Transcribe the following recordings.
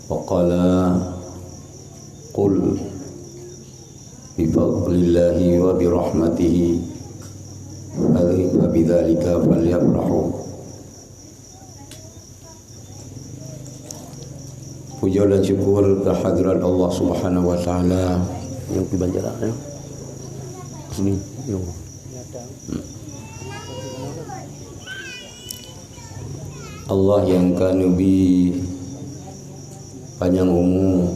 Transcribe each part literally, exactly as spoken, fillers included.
Wa qala, "Qul bi fadlillahi wa bi rahmatihi fa bi dzalika falyafrahu." Puja dan syukur kehadirat Allah Subhanahu wa Taala. Nyang pih banjarak, ya. Sini, ya. Allah nyang ka neubri panyang umu,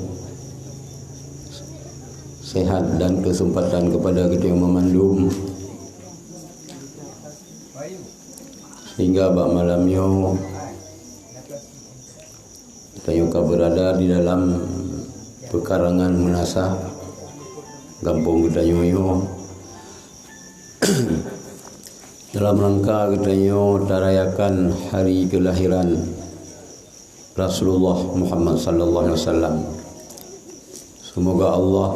sehat dan kesempatan kepada geutanyoe mandum, sehingga bak malam nyoe tanyoe ka berada di dalam pekarangan meunasah gampông geutanyoe nyoe. Dalam rangka geutanyoe tarayakan hari kelahiran Rasulullah Muhammad sallallahu alaihi wasallam. Semoga Allah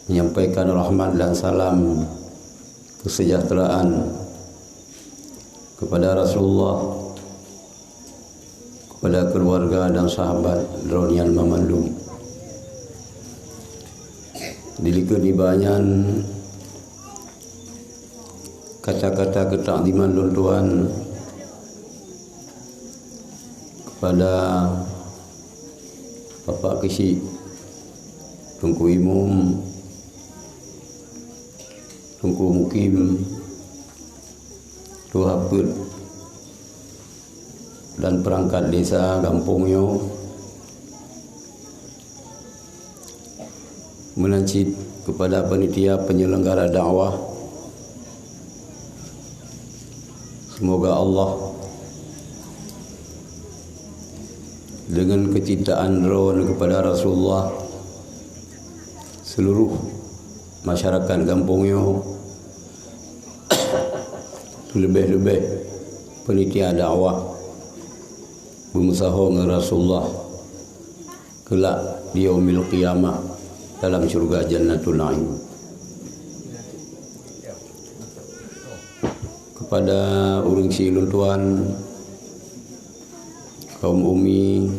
menyampaikan rahmat dan salam kesejahteraan kepada Rasulullah, kepada keluarga dan sahabat droe nyan mamandum. Dilikot nibak nyan kata-kata keutakziman lôn tuan kepada Bapak Keuchik, Teungku Imum, Teungku Mukim, Tuha Peuet dan perangkat desa gampông nyoe, meunan cit kepada panitia penyelenggara dakwah. Semoga Allah dengan kecintaan droe kepada Rasulullah, seluruh masyarakat gampông nyoe, leubeh-leubeh panitia dakwah, beumeusaho ngon Rasulullah kelak di yaumil qiyamah dalam syurga Jannatun Naim. Kepada ureuëng si lôn tuan, kaum umi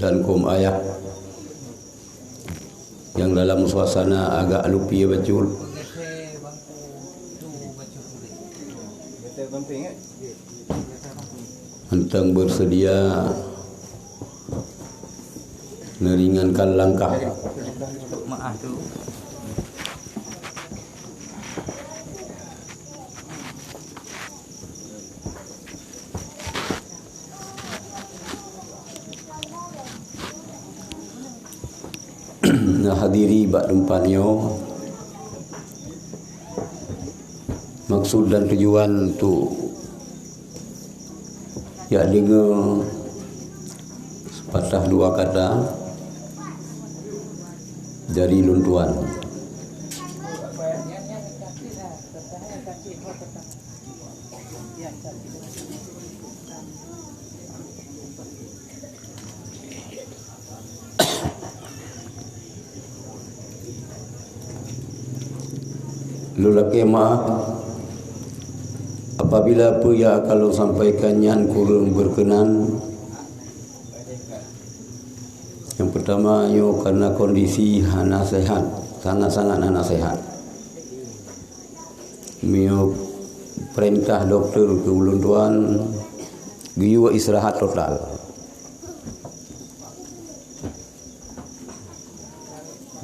dan kaum ayah, nyang dalam suasana agak lupi bacut, mantong bersedia meringankan langkah. Neuhadiri bak teumpat nyoe, maksud dan tujuan untuk jak deungoe seupatah dua kata dari lôn tuan. Lôn lakée meuáh apabila peue nyang akan lôn sampaikan nyan kureueng beukeunan. Nyang peutama nyoe karena kondisi hana sehat, sangat-sangat hana sehat. Meunyoe peurintah dokto keu ulôn tuan geuyue istirahat total.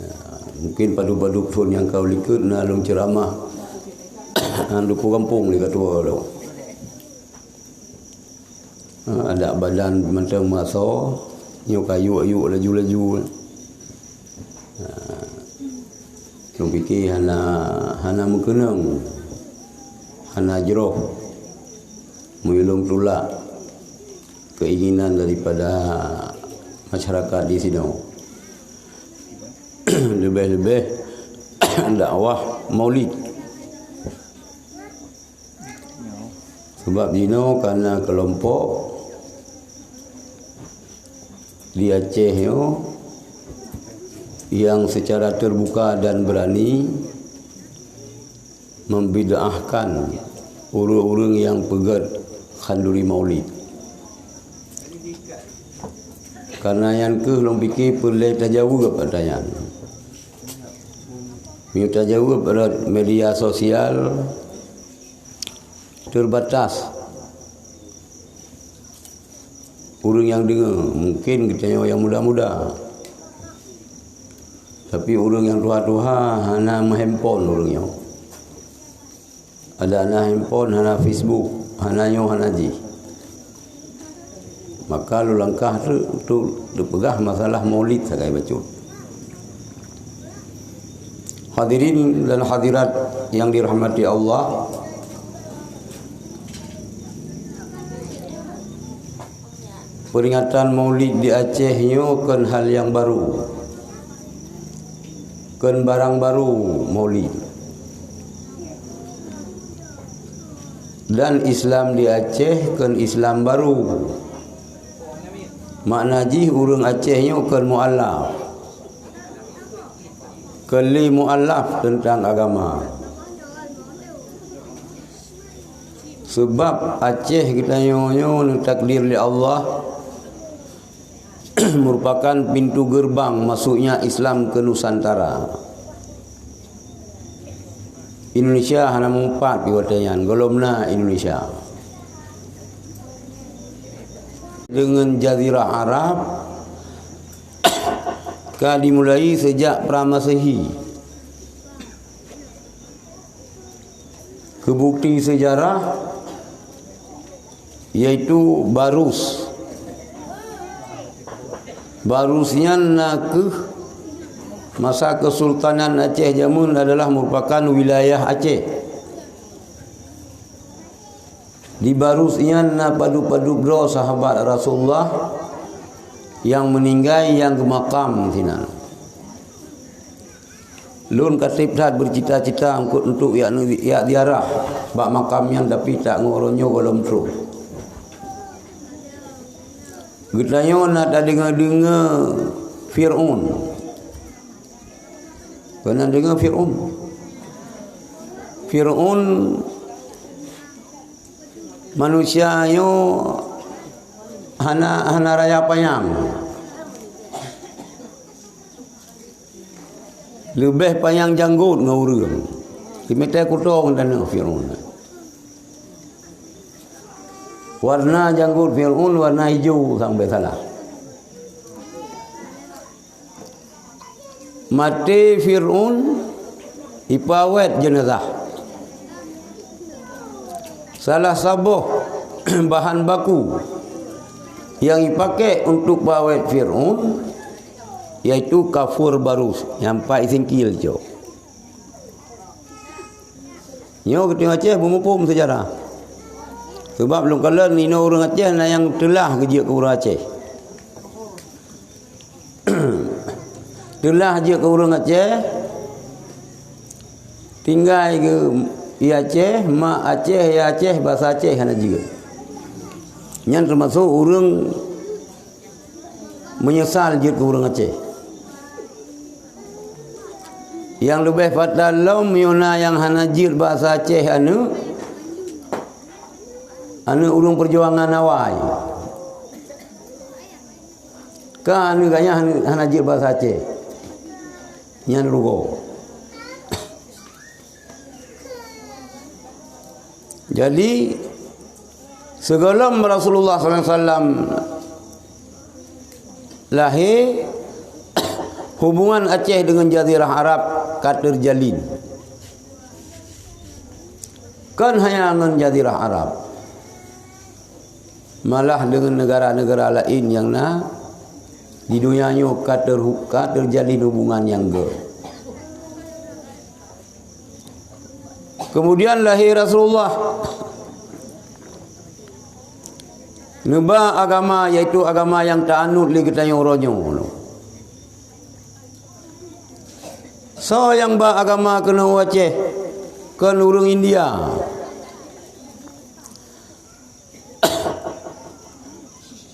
Ya, mungkin padub-padub thon nyang ka likot na lôn ceuramah. Hana dupo gampông lé ka tuwoe lom. Ha, adak badan mantong meuasoe, nyoe ka yuek-yuek laju-laju. Ha, lôn pike hana, hana meukeunong, hana jroh meulôn tulak keinginan daripada masyarakat di sinoe. Leubeh-leubeh dakwah Maulid. Sebab jinoe ka na keulompok di Aceh nyoe nyang seucara teubuka dan beurani membid'ahkan ureuëng-ureuëng nyang peugét khanduri Maulid. Karena nyan keuh lôn pike peureulée tajaweueb ata nyan. Meunyoe tajaweueb lewat media sosial, terbatas ureuëng nyang deungoe, mungkin geutanyoe nyang muda-muda. Tapi ureuëng nyang tuha-tuha hana meuhandphone ureuëng nyoe. Ada hana handphone, hana Facebook, hana nyoe, hana jih. Maka lôn langkah teuk untuk teupeugah masalah Maulid sagai bacut. Hadirin dan hadirat yang dirahmati Allah, peringatan Maulid di Aceh nyoe kon hal nyang baru. Kon barang baru Maulid. Dan Islam di Aceh kon Islam baru. Makna jih ureuëng Aceh nyoe kon mualaf. Kon lé mualaf teuntang agama. Sabab Aceh geutanyoe nyoe neutakdir lé Allah merupakan pintu gerbang masuknya Islam ke Nusantara. Indonesia hana meupat di watée nyan, gohlom na Indonesia. Deungon Jazirah Arab ka dimulai sejak pra Masehi. Keu bukti sejarah, yaitu Barus. Barus nyan na keuh masa Kesultanan Aceh jameun adalah merupakan wilayah Aceh. Di Barus nyan na padub-padub droe sahabat Rasulullah nyang meuninggai nyang geumakam sinan. Lôn ka treb that beucita-cita untuk, untuk jak, jak ziarah bak makam nyan, tapi tak ngon uroe nyoe gohlom troh. Geutanyoe na tadeungoe-deungoe Fir'aun. Pernah deungoe Fir'aun? Fir'aun manusia nyoe hana, hana raya panyang. Leubeh panyang janggot ngon ureuëng. Simeter kuto ngon tanoh Fir'aun. Warna janggot Fir'aun warna ijo sampai salah. Maté Fir'aun, ipawét jeunazah. Salah saboh bahan baku nyang ipaké untuk pawét Fir'aun, yaitu kafur barus nyang pat isingkil cok. Nyoe geutanyoe Aceh beumuphom seujarah. Sabab lôn kalon inoe ureuëng Aceh na nyang teulah geujeuet keu ureuëng Aceh. Teulah jeuet keu ureuëng Aceh, tinggai geu i Aceh, mak Aceh, ya Aceh, basa Aceh hana jeuet. Nyan teumasok ureuëng meunyeusal jeuet keu ureuëng Aceh. Nyang leubeh fatal lom, meunyoe na nyang hana jeuet basa Aceh aneuëk, aneuëk ureuëng peujuangan awai. Ka aneuëk ganyah hana jeuet basa Aceh. Nyan rugoe. Jadi, sigohlom Rasulullah sallallahu alaihi wasallam lahé, hubungan Aceh deungon Jazirah Arab ka teujalin. Kon hanya ngon Jazirah Arab, malah deungon neugara-neugara laén nyang na di donya nyoe ka teuhu-, ka teujalin hubungan nyang gét. Kemudian lahé Rasulullah, neuba agama, yaitu agama nyang taanut lé geutanyoe uroe nyoe. Soe nyang ba agama keunoe u Aceh? Kon ureuëng India.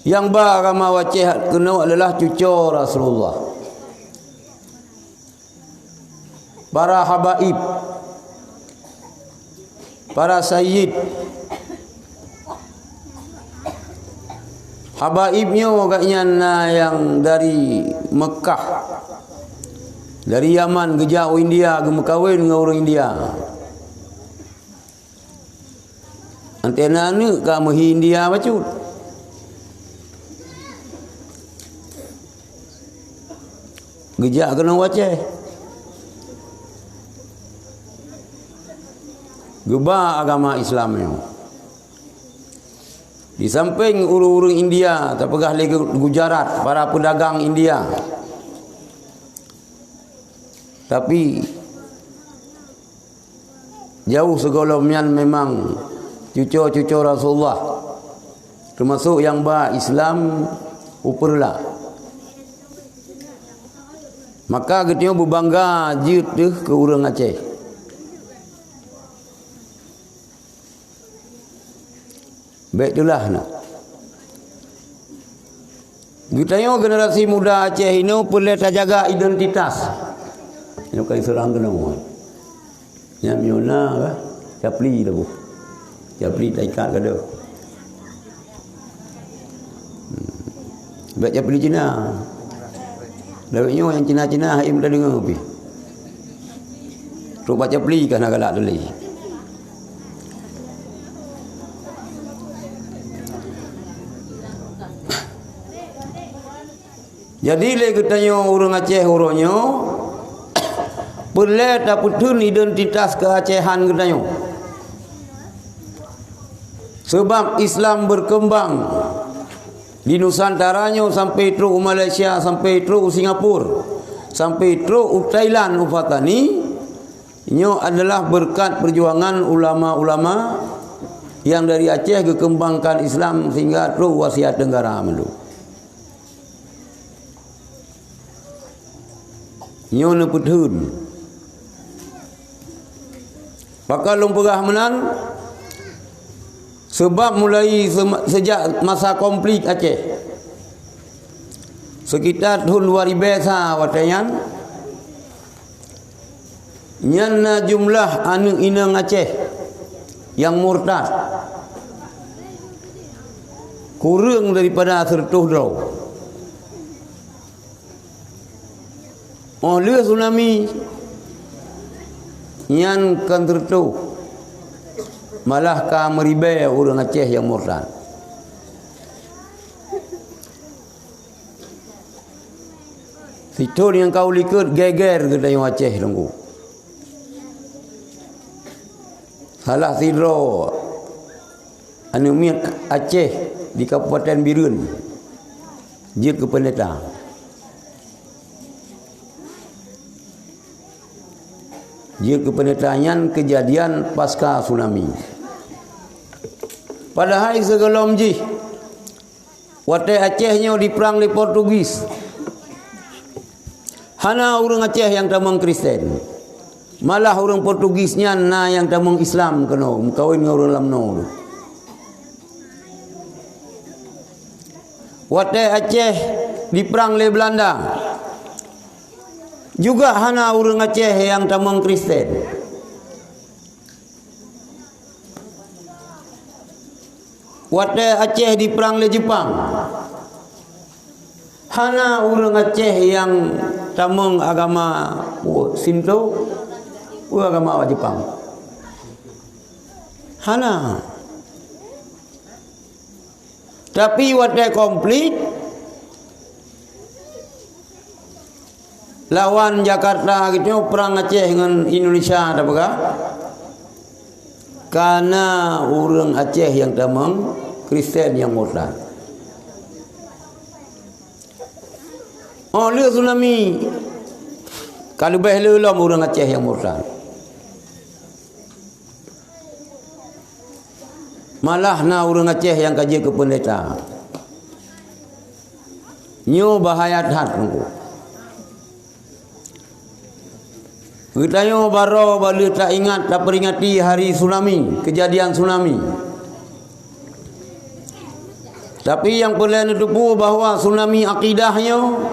Nyang ba agama u Aceh keunoe adalah cucoe Rasulullah. Para habaib, para sayyid, Habaib nyoe gobnyan na nyang dari Meukah, dari Yaman, geujak u India, geumeukawen ngon ureuëng India. Antena aneuk ka meuhi India bacut. Geujak keunoe u Aceh. Geuba agama Islam nyoe. Di sampéng ureuëng-ureuëng India, tapeugah lé Gu-, Gujarat, para peudagang India. Tapi, jauh sigohlom nyan memang cuco-cuco Rasulullah, teumasok nyang ba Islam u Peureulak. Maka geutanyoe beubangga jeuet teuh keu ureuëng Aceh. Bék teulah na. Geutanyoe generasi muda Aceh inoe peureulée tajaga identitas. Nyoe ka iseurang keunoe. Nyan meunyoe na, bah, capli taboh. Capli taikat gadoh. Hmm. Bék capli Cina. Lawét nyoe nyang Cina-Cina hai meudeungoe pih. Trok bak capli ka na galak tuli. Jadi lé geutanyoe ureuëng Aceh uroe nyoe, peureulée tapeutheun identitas keuacehan geutanyoe. Seubab Islam beukeumbang di Nusantara nyoe sampai trok u Malaysia, sampai trok u Singapura, sampai trok u Thailand, u Patani, nyoe adalah beureukat peujuangan ulama-ulama nyang dari Aceh geukeumbangkan Islam sehingga trok u Asia Tenggara mandum. Nyoe neupeutheun. Pakon lôn peugah meunan? Seubab mulai seuma-, seujak masa konflik Aceh, seukita thon dua ribée sa watée nyan, nyan na jumlah aneuëk inong Aceh nyang murtad kureueng daripada sireutôh droe. Óh lheueh tsunami nyan kon sireutôh, malah ka meuribée ureuëng Aceh nyang murtad. Sithon nyang ka u likot geger geutanyoe Aceh Teungku. Salah sidroe aneuëk miet Aceh di Kabupaten Bireuen jeuet keu peundeta. Jeuet keu peundeta nyan keujadian pasca tsunami. Padahai sigohlom jih, watée Aceh nyoe diprang lé Portugis, hana ureuëng Aceh nyang tamong Kristen. Malah ureuëng Portugis nyan na nyang tamong Islam keunoe, meukawen ngon ureuëng lam noe. Watée Aceh diprang lé Beulanda, juga hana ureuëng Aceh nyang tamong Kristen. Watée Aceh diprang lé Jeupang, hana ureuëng Aceh nyang tamong agama Sinto, peue agama awak Jeupang. Hana. Tapi watée konflik lawan Jakarta gitu, perang Aceh ngon Indonesia tapeugah, ka na ureuëng Aceh nyang tamong Kristen nyang murtad. Óh lheueh tsunami, ka leubeh le lom ureuëng Aceh nyang murtad. Malah na ureuëng Aceh nyang ka jeuet keu peundeta. Nyoe bahaya that Teungku. Geutanyoe baroe bah lheueh taingat, tapeuringati hari tsunami, keujadian tsunami. Tapi nyang peureulée neuteupeue bahwa tsunami akidah nyoe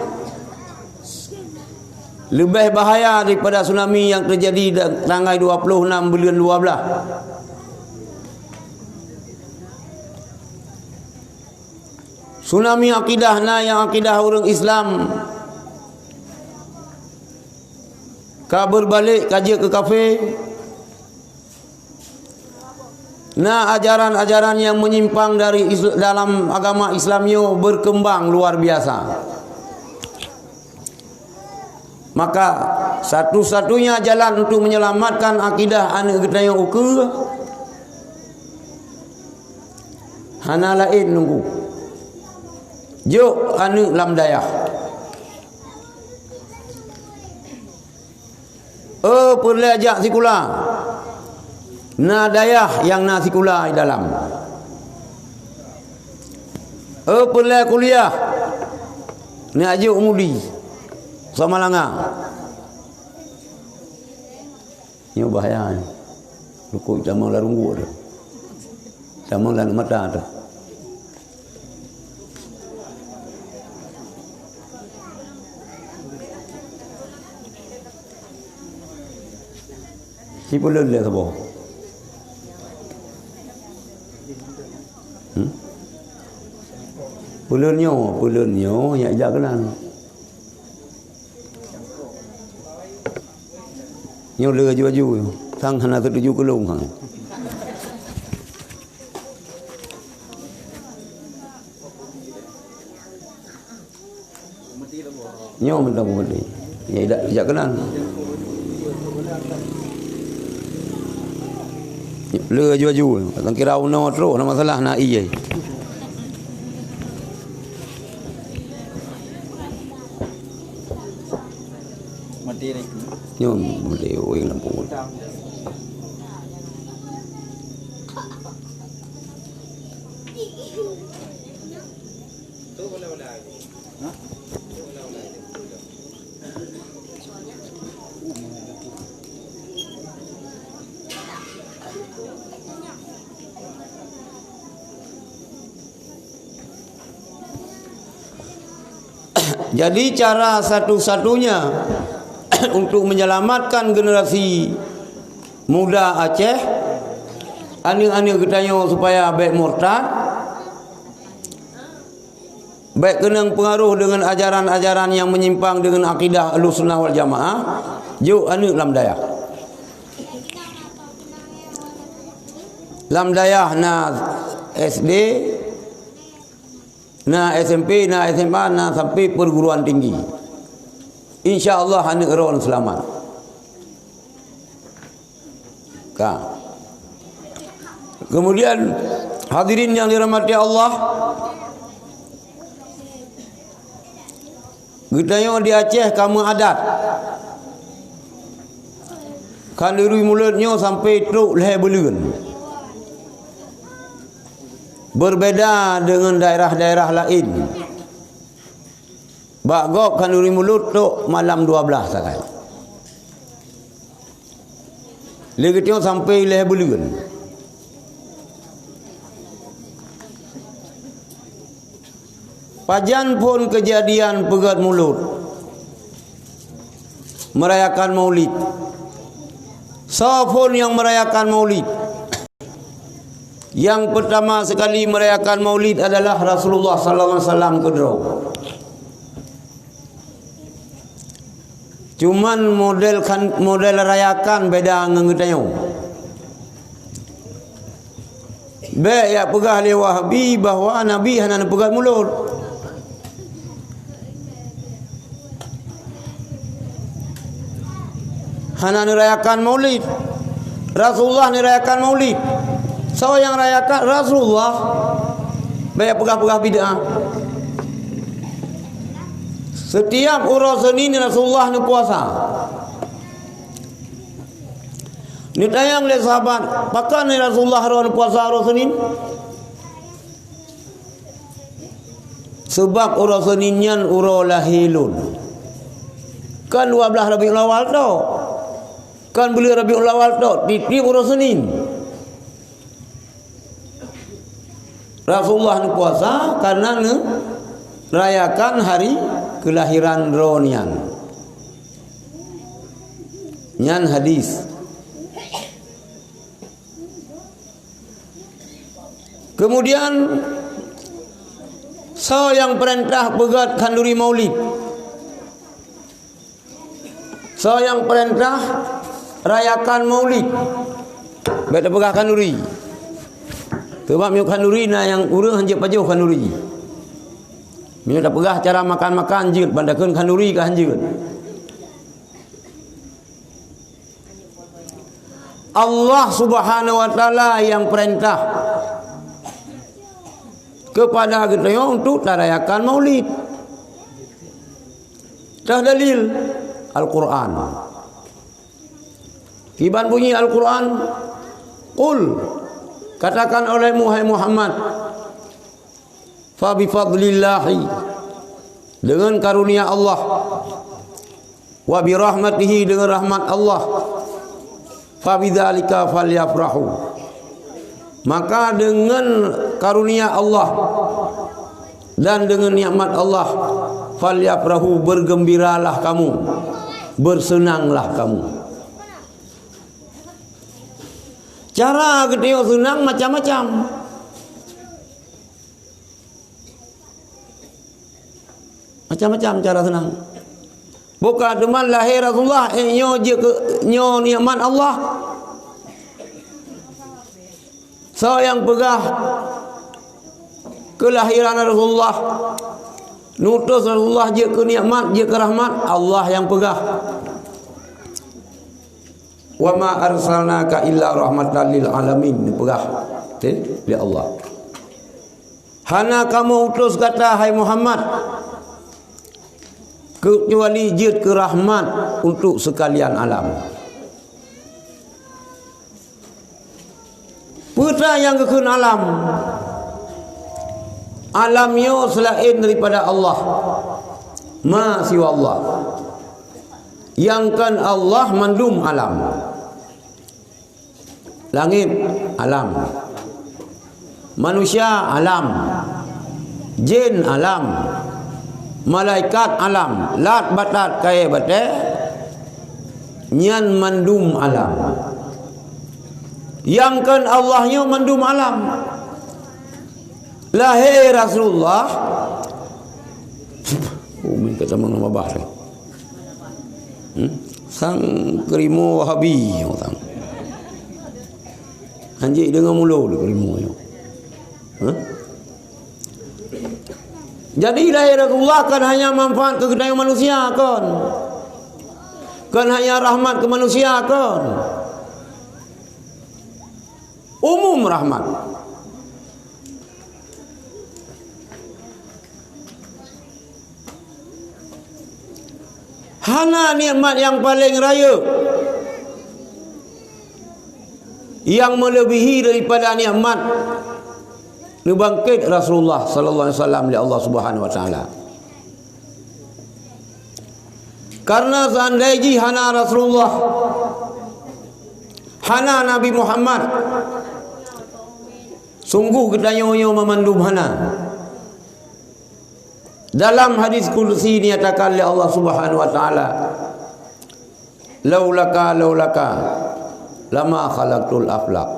leubeh bahaya daripada tsunami nyang teujadi da-, tanggai dua ploh nam buleuen dua blaih. Tsunami akidah na nyang akidah ureuëng Islam ka beurbalek ka jeuet keu kafé. Na ajaran-ajaran nyang meunyimpang dari Is-, dalam agama Islam nyoe beurkeumbang luar biasa. Maka, satu-satunya jalan untuk menyelamatkan akidah aneuëk geutanyoe ukeue hana laén nunggu. Jok aneuëk lam dayah. Eh, peureulée jak sikula. Na dayah nyang na sikula di dalam. Eh, peureulée kuliah. Ni aju umudi. Sama langa. Nyoe bahaya nyoe. Rukuk tamong lam rungguk tu. Tamong lam mata tu. Si peulon lé saboh. Hmm? Peulon nyoe, peulon nyoe, yak jak keunan. Nyoe le aju-aju, sang hana setuju keulong sang. Nyoe mantong peumeudeh. Ya, tidak, tidak kenal. Le aju-aju. Tang kira unoe trok, na masalah na ié. Nyoe mantong, oi, lampu. Jadi, cara satu-satunya untuk menyelamatkan generasi muda Aceh, aneuk-aneuk geutanyoe supaya bék murtad, bék keunong peungaroh deungon ajaran-ajaran nyang meunyimpang deungon akidah Ahlussunnah wal Jamaah, jok aneuk lam dayah. Lam dayah na S D, na S M P, na S M A, na sampai perguruan tinggi. Insya Allah aneuk droen seulamat. Ka. Kemudian, hadirin yang dirahmati Allah, geutanyoe di Aceh ka meuadat khanuri mulod nyoe sampai trok lhée buleuen. Berbeda dengan daerah-daerah lain. Bak gob khanuri mulod trok malam dua belas sagai. Lé geutanyoe sampai lhée buleuen. Pajan phon keujadian peugét mulod, merayakan Maulid? Soe phon nyang merayakan Maulid? Nyang pertama sekali merayakan Maulid adalah Rasulullah sallallahu alaihi wasallam keudroe. Cuman model kan, model rayakan beda ngon geutanyoe. Bék jak peugah lé Wahabi bahwa Nabi hana neupeugét mulod. Hana neurayakan Maulid. Rasulullah neurayakan Maulid. Soe nyang rayakan? Rasulullah. Bék jak peugah-peugah bid'ah. Setiap uroe Senin Rasulullah neupuasa. Neutanyong lé sahabat, "Pakon Rasulullah rhot neupuasa uroe Senin?" "Sabab uroe Senin nyan uroe lahé lôn." Kan dua belas Rabiul Awal tok. Kan buleuen Rabiul Awal tok, tiep-tiep uroe Senin. Rasulullah neupuasa karena neurayakan hari kelahiran droe nyan. Nyan hadis. Kemudian, Soe nyang peurintah peugét khanduri maulid? Soe nyang peurintah rayakan maulid? Bék tapeugah khanduri. Sabab meunyoe khanduri na nyang ureuëng hanjeuet pajoh khanduri. Meunyoe tapeugah cara makan-makan jeuet, ban takheun khanduri ka hanjeuet. Allah Subhanahu wa Taala nyang peurintah keupada geutanyoe untuk tarayakan maulid. Teuh dalil Al-Quran. Kiban bunyi Al-Quran, "Qul," katakan olehmu, hai Muhammad, "fa bi fadlillahi," dengan karunia Allah, "wa bi rahmatihi," dengan rahmat Allah, "fa bidzalika falyafrahu," maka dengan karunia Allah dan dengan nikmat Allah, "falyafrahu," bergembiralah kamu, bersenanglah kamu. Cara geutanyoe seunang macam-macam. Macam-macam cara seunang. Bukan cuma lahé Rasulullah, eh, nyoe jeuet keu, nyoe nikmat Allah. Soe nyang peugah keulahiran Rasulullah, neutus Rasulullah jeuet keu nikmat, jeuet keu rahmat, Allah nyang peugah. "Wa ma arsalnaka illa rahmatan lil alamin," neupeugah, eh, lé Allah. "Hana kamoe utus gata, hai Muhammad, keucuali jeuet keu rahmat untuk seukalian alam." Peue nyang geukheun alam? Alam nyoe seulaén daripada Allah, ma siwa Allah. Nyang kon Allah mandum alam. Langét alam, manusia alam, jén alam, malaikat alam, lat batat kayée batée, nyan mandum alam. Nyang kon Allah nyoe mandum alam. Lahé Rasulullah, umi kata mana babah tu. Hmm? Sang keurimoe Wahabi, sang. Hanjeuet deungoe mulo keurimoe nyoe. Hah? Jadi, lahé Rasulullah kon hanya manfaat keu geutanyoe manusia, kon. Kon hanya rahmat keu manusia, kon. Umum rahmat. Hana nikmat nyang paleng rayeuk nyang meuleubèhi daripada nikmat neubangkét Rasulullah sallallahu alaihi wasallam lé Allah Subhanahu wa Taala. Karena seandai jih hana Rasulullah, hana Nabi Muhammad, sungguh geutanyoe nyoe meumandum hana. Dalam hadis qudsi dinyatakan lé Allah Subhanahu wa Taala, "Laulaka, laulaka, lama khalaqtul aflak."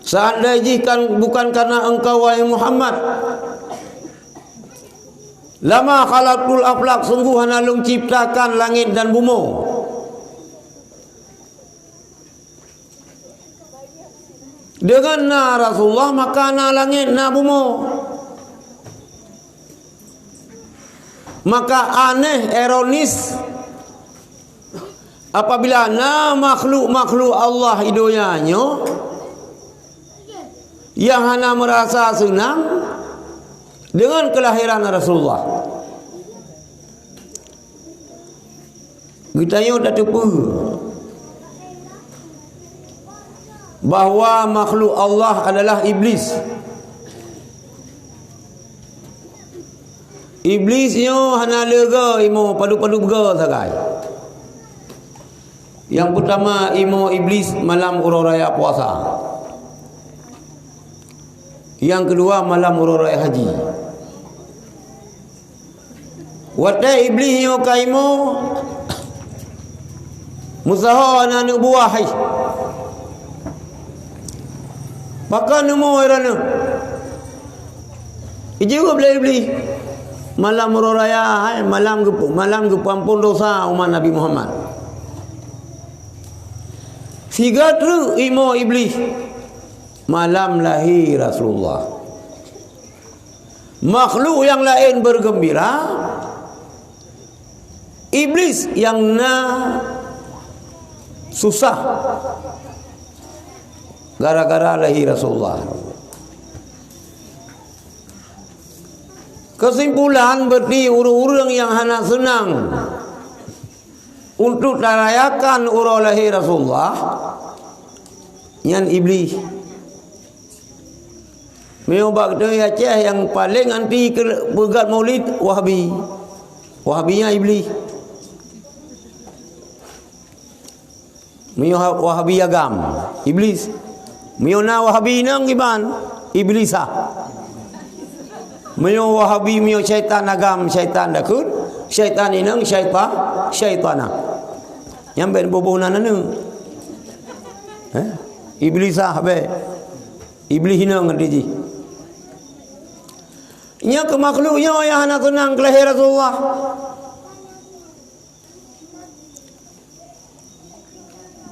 Seandai jih kan bukan karena engkau, wahai Muhammad, lama khalaqtul aflak, sungguh hana lôn ciptakan langét dan bumoe. Deungon na Rasulullah, maka na langét, na bumoe. Maka aneh, ironis, apabila na makhluk-makhluk Allah di donya nyoe nyang hana meurasa seunang deungon keulahiran Rasulullah. Geutanyoe tateupeue bahwa makhluk Allah adalah Iblis. Iblis nyoe hana leuga imoe, padub-padub ga sagai. Nyang peutama imoe Iblis malam uroe raya puasa. Nyang keudua malam uroe raya haji. Watèe Iblis nyoe ka imoe, meusaho aneuk buah hai. Pakon neumoe droeneuh? Ijaweueb lé Iblih, "Malam uroe raya, hai, malam geup-, malam geupeuampon dosa umat Nabi Muhammad." Siga treuk imo Iblih, malam lahé Rasulullah. Makhluk nyang laén beugeumbira, Iblih nyang na susah gara-gara lahé Rasulullah. Keusimpulan, beuti ureuëng-ureuëng nyang hana seunang untuk tarayakan uroe lahé Rasulullah, nyan Iblih. Meunyoe bak geutanyoe Aceh nyang paleng anti keu peugét Maulid, Wahabi. Wahabi nyan Iblih. Meunyoe ha-, Wahabi agam, Iblih. Meunyoe na Wahabi inong kiban, Iblisah. Meunyoe Wahabi, meunyoe syaitan agam, syaitan dakun, syaitan inong, syaitan, syaitanah. Nyang ben boboh nan aneuk. Eh? Iblisah be. Iblih inong ngon jih. Nyoe keu makhluk nyoe nyang hana seunang keu lahé Rasulullah.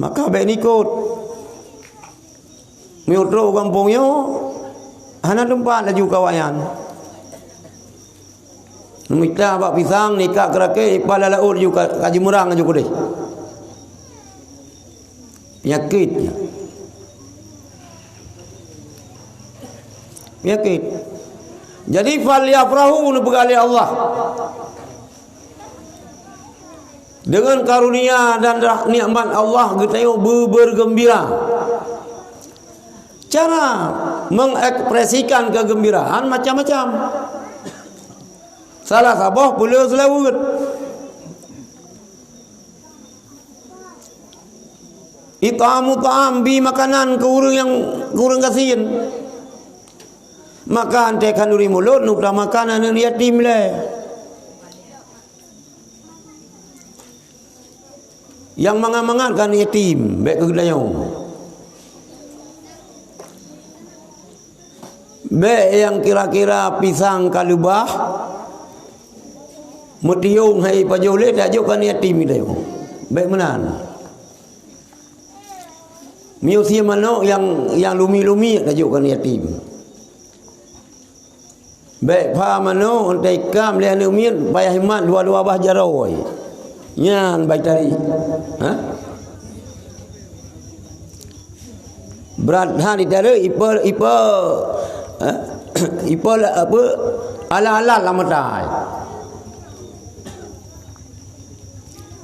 Maka bék nikot. Meunyoe trok u gampông nyoe, hana teumpat laju keu awak nyan. Mita bak pisang, nikak keu rakét, ipa lam laôt laju ka, ka jimeurang laju keudeh. Penyakit. Penyakit. Jadi, "Falyafrahu," neupeugah lé Allah. Deungon karunia dan rah-, nikmat Allah geutanyoe beu-, beugeumbira. Cara mengekspresikan kegembiraan macam-macam. Salah saboh peuleueh seulaweuet. It'amu ta'am, bi makanan keu ureuëng nyang, keu ureuëng gasien. Maka 'an tée khanuri mulod, neutamakan aneuëk yatim lé. Nyang mangat-mangat keu aneuëk yatim, bék keu geutanyoe. Bék nyang kira-kira pisang ka leubah, meutiong hai pajoh lé tajok keu aneuëk yatim geutanyoe. Bék meunan. Miyueb sie manok nyang, nyang lumi-lumi tajok keu aneuëk yatim. Bék pha manok, 'an tée ikam lé aneuëk miet, payah imat dua-dua bah jaroe. Nyan baitari. Ha? Brat that itarék, ipe, ipe, ha? Ipe la-, apa, alat-alat lam mata.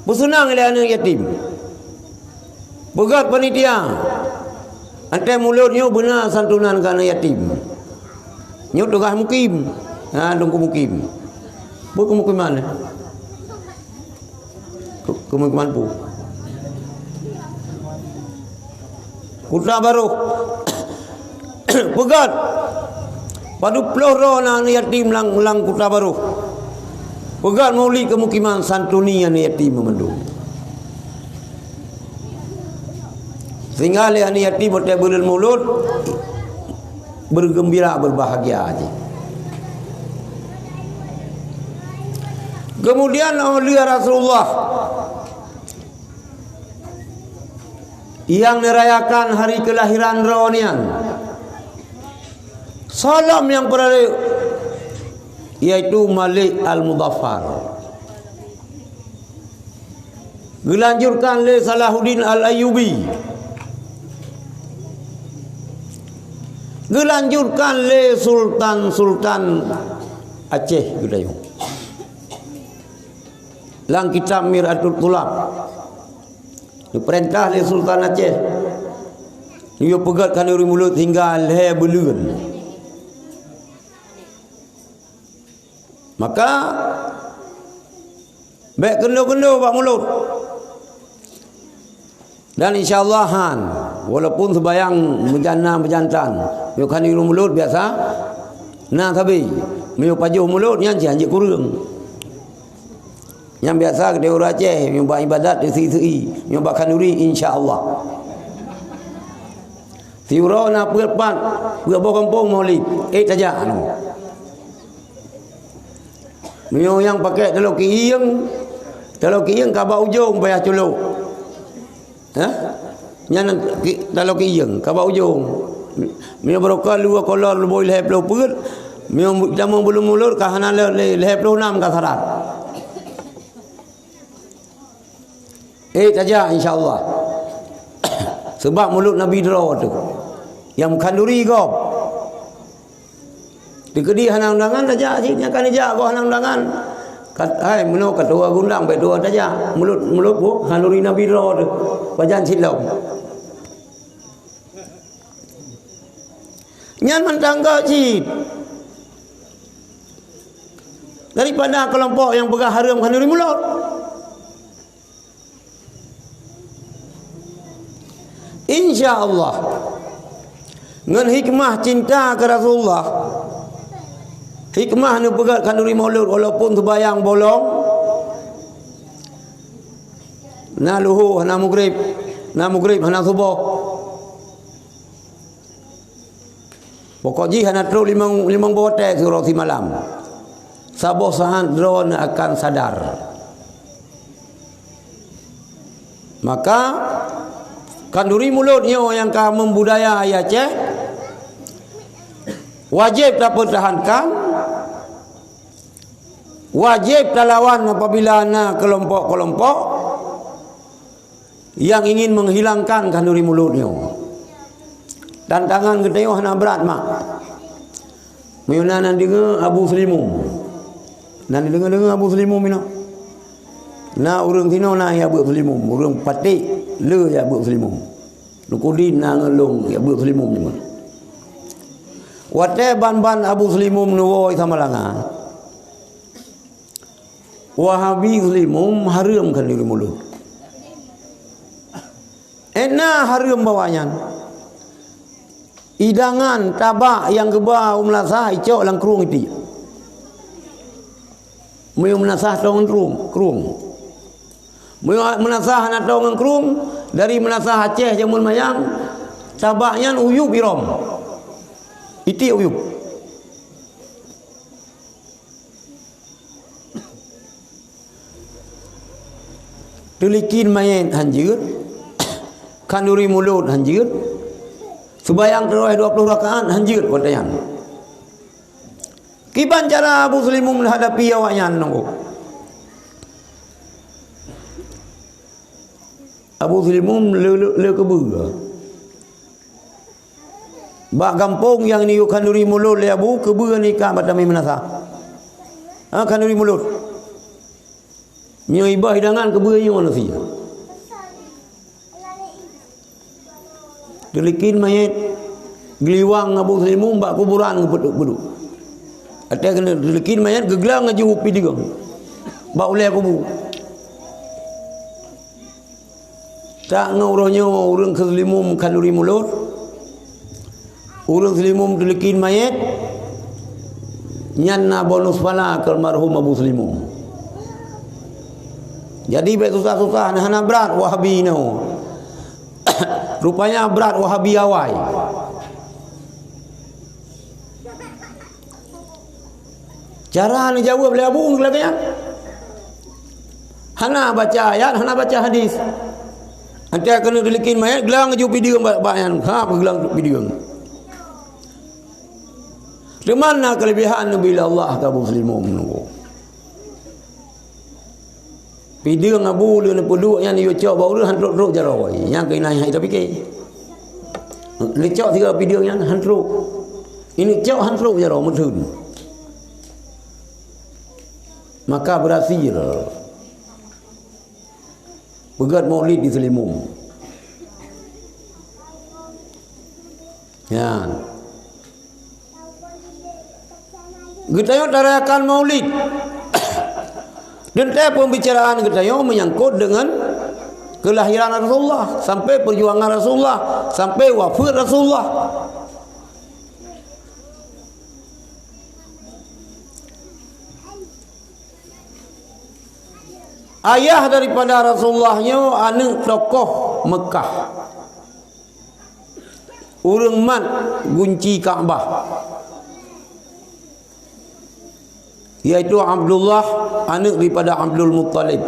Peuseunang lé aneuëk yatim. Peugét panitia, 'an tée mulod nyoe beuna santunan keu aneuëk yatim. Nyoe tugaih mukim. Ha, Teungku Mukim. Peue keu mukim mana? Keu, keu mukim mana peue? Kuta Barôh. Peugét. Padub ploh droe na aneuëk yatim lam, lam Kuta Barôh. Peugét maulid keu mukiman, santuni aneuëk yatim meumandum. Sehingga lé aneuëk yatim watée buleuen mulod, beugeumbira, beubahgia jih. Kemudian, 'oh lheueh Rasulullah nyang neurayakan hari keulahiran droe nyan, soe lom nyang peurayeuk, yaitu Malik Al-Muzaffar. Geulanjutkan lé Salahuddin Al-Ayyubi. Geulanjutkan lé sultan-sultan Aceh geutanyoe. Lam kitab Mir'atul Thulab, geupeurintah lé Sultan Aceh, geuyue peugét khanuri mulod hingga lhée buleuen. Maka, bék keundo-keundo bak mulod. Dan insya Allah han, walaupun seubayang meujana meujantan, meunyoe khanuri mulod biasa na sabe. Meunyoe pajoh mulod nyan cit hanjeuet kureueng. Nyang biasa geutanyoe ureuëng Aceh, meunyoe bak ibadat, seu'i-seu'i, meunyoe bak khanuri, insya Allah. Siuroe na peuet pat, peuet boh gampông maulid, ék tajak nyoe. Meunyoe nyang pakai taloe kieng, taloe kieng ka bak ujong payah culok. Hah? Nyan ki-, taloe kieng ka bak ujong. Meunyoe barokah lua kolor leuboi lhèe ploh peuet, meunyoe tamong bulu mulod ka hana le, le, lhèe ploh nam ka sarat. Eh, tajak, insya Allah. Sebab mulod Nabi droe teuh. Nyang khanduri gob. Teukeudi hana undangan, tajak cit. Nyang ka neujak gob hana undangan. Kat-, hai, meunoe ka tuwoe geuundang, bèk tuwoe tajak. Mulod, mulod boh, khanduri Nabi droe teuh. Pajan cit lom. Nyan mantong gob cit. Daripada keulompok nyang peugah hareuem khanduri mulod. Insya Allah, ngon hikmah cinta keu Rasulullah, hikmah neupeugèt khanduri mulod walaupun seubayang bolong, na luhô hana mugrib, na mugrib hana suboh. Pokok jih hana trôk limong, limong boh watèe siuroe simalam. Saboh saat droeneuh akan sadar. Maka, khanduri mulod nyoe nyang ka meubudaya di Aceh, wajéb tapeutahankan, wajéb talawan apabila na keulompok-keulompok nyang ingin menghilangkan khanduri mulod nyoe. Tantangan geutanyoe hana brat, mak. Meunyoe na, na deungoe Abu Seulimum. Na deungoe-deungoe Abu Seulimum inoe. Na ureueng sinoe na nyang beuet Seulimum, ureueng Paték le nyang beuet Seulimum. Nukudin na ngon lôn nyang beuet Seulimum nyoe. Watèe ban-ban Abu Seulimum neuwoe Samalanga. Wahabi Seulimum hareuem khanduri mulod. Eh, na hareuem bak awaknyan. Idangan tabak nyang geuba u meunasah icok lam krueng itiek. Meunyoe meunasah tong ngon krueng, krueng. Meunyoe meunasah hana tong ngon krueng, dari meunasah Aceh jameun manyang, tabak nyan uyueb irôm. Itiek uyueb. Teulikin manyét han jeuet, khanduri mulod han jeuet, seubayang tarawih dua ploh rakaat han jeuet watèe nyan. Kiban cara Abu Seulimum hadapi awaknyan nyoe? Abu Seulimum le, le, le keubeue. Bak gampông nyang neuyue khanduri mulod lé Abu, keubeue nyan ka bak tamé meunasah. Ha, khanduri mulod. Meunyoe iba hidangan keubeue nyoe manusia. Teulikin manyét, geuliwang Abu Seulimum bak kuburan geupeuduek-peuduek. Watèe keuneuk teulikin manyét, geuglang laju pideung bak ulèe kubu. Tak ngon uroe nyoe ureueng keu Seulimum khanduri mulod, ureueng Seulimum teulikin manyét, nyan na bonus pahala keu almarhum Abu Seulimum. Jadi bèk susah-susah, hana brat Wahabi nyoe. Rupanya brat Wahabi awai. Cara neujaweueb lé Abu lagèe nyan. Hana baca ayat, hana baca hadis. Watèe keuneuk teulikin manyét, glang laju pideung bak, bak nyan. Ha, peuglang pideung. Teuma na keulebihan neubi lé Allah keu Abu Seulimum nyoe. Pideung Abu lé neupeuduek nyan yue cok bak ureueng han trok-trok jaroe. Nyan keuh inan hai tapike. Lé cok sigoe pideung nyan han trok. Ini cok han trok jaroe meutheun. Maka berhasil. Peugèt maulid di Seulimum. Nyan. Geutanyoe tarayakan maulid. Dan teuh pembicaraan geutanyoe menyangkut dengan kelahiran Rasulullah, sampai perjuangan Rasulullah, sampai wafat Rasulullah. Ayah daripada Rasulullah nyoe aneuk tokoh Mekah. Ureueng mat gunci Ka'bah. yaitu Abdullah, aneuk daripada Abdul Muttalib.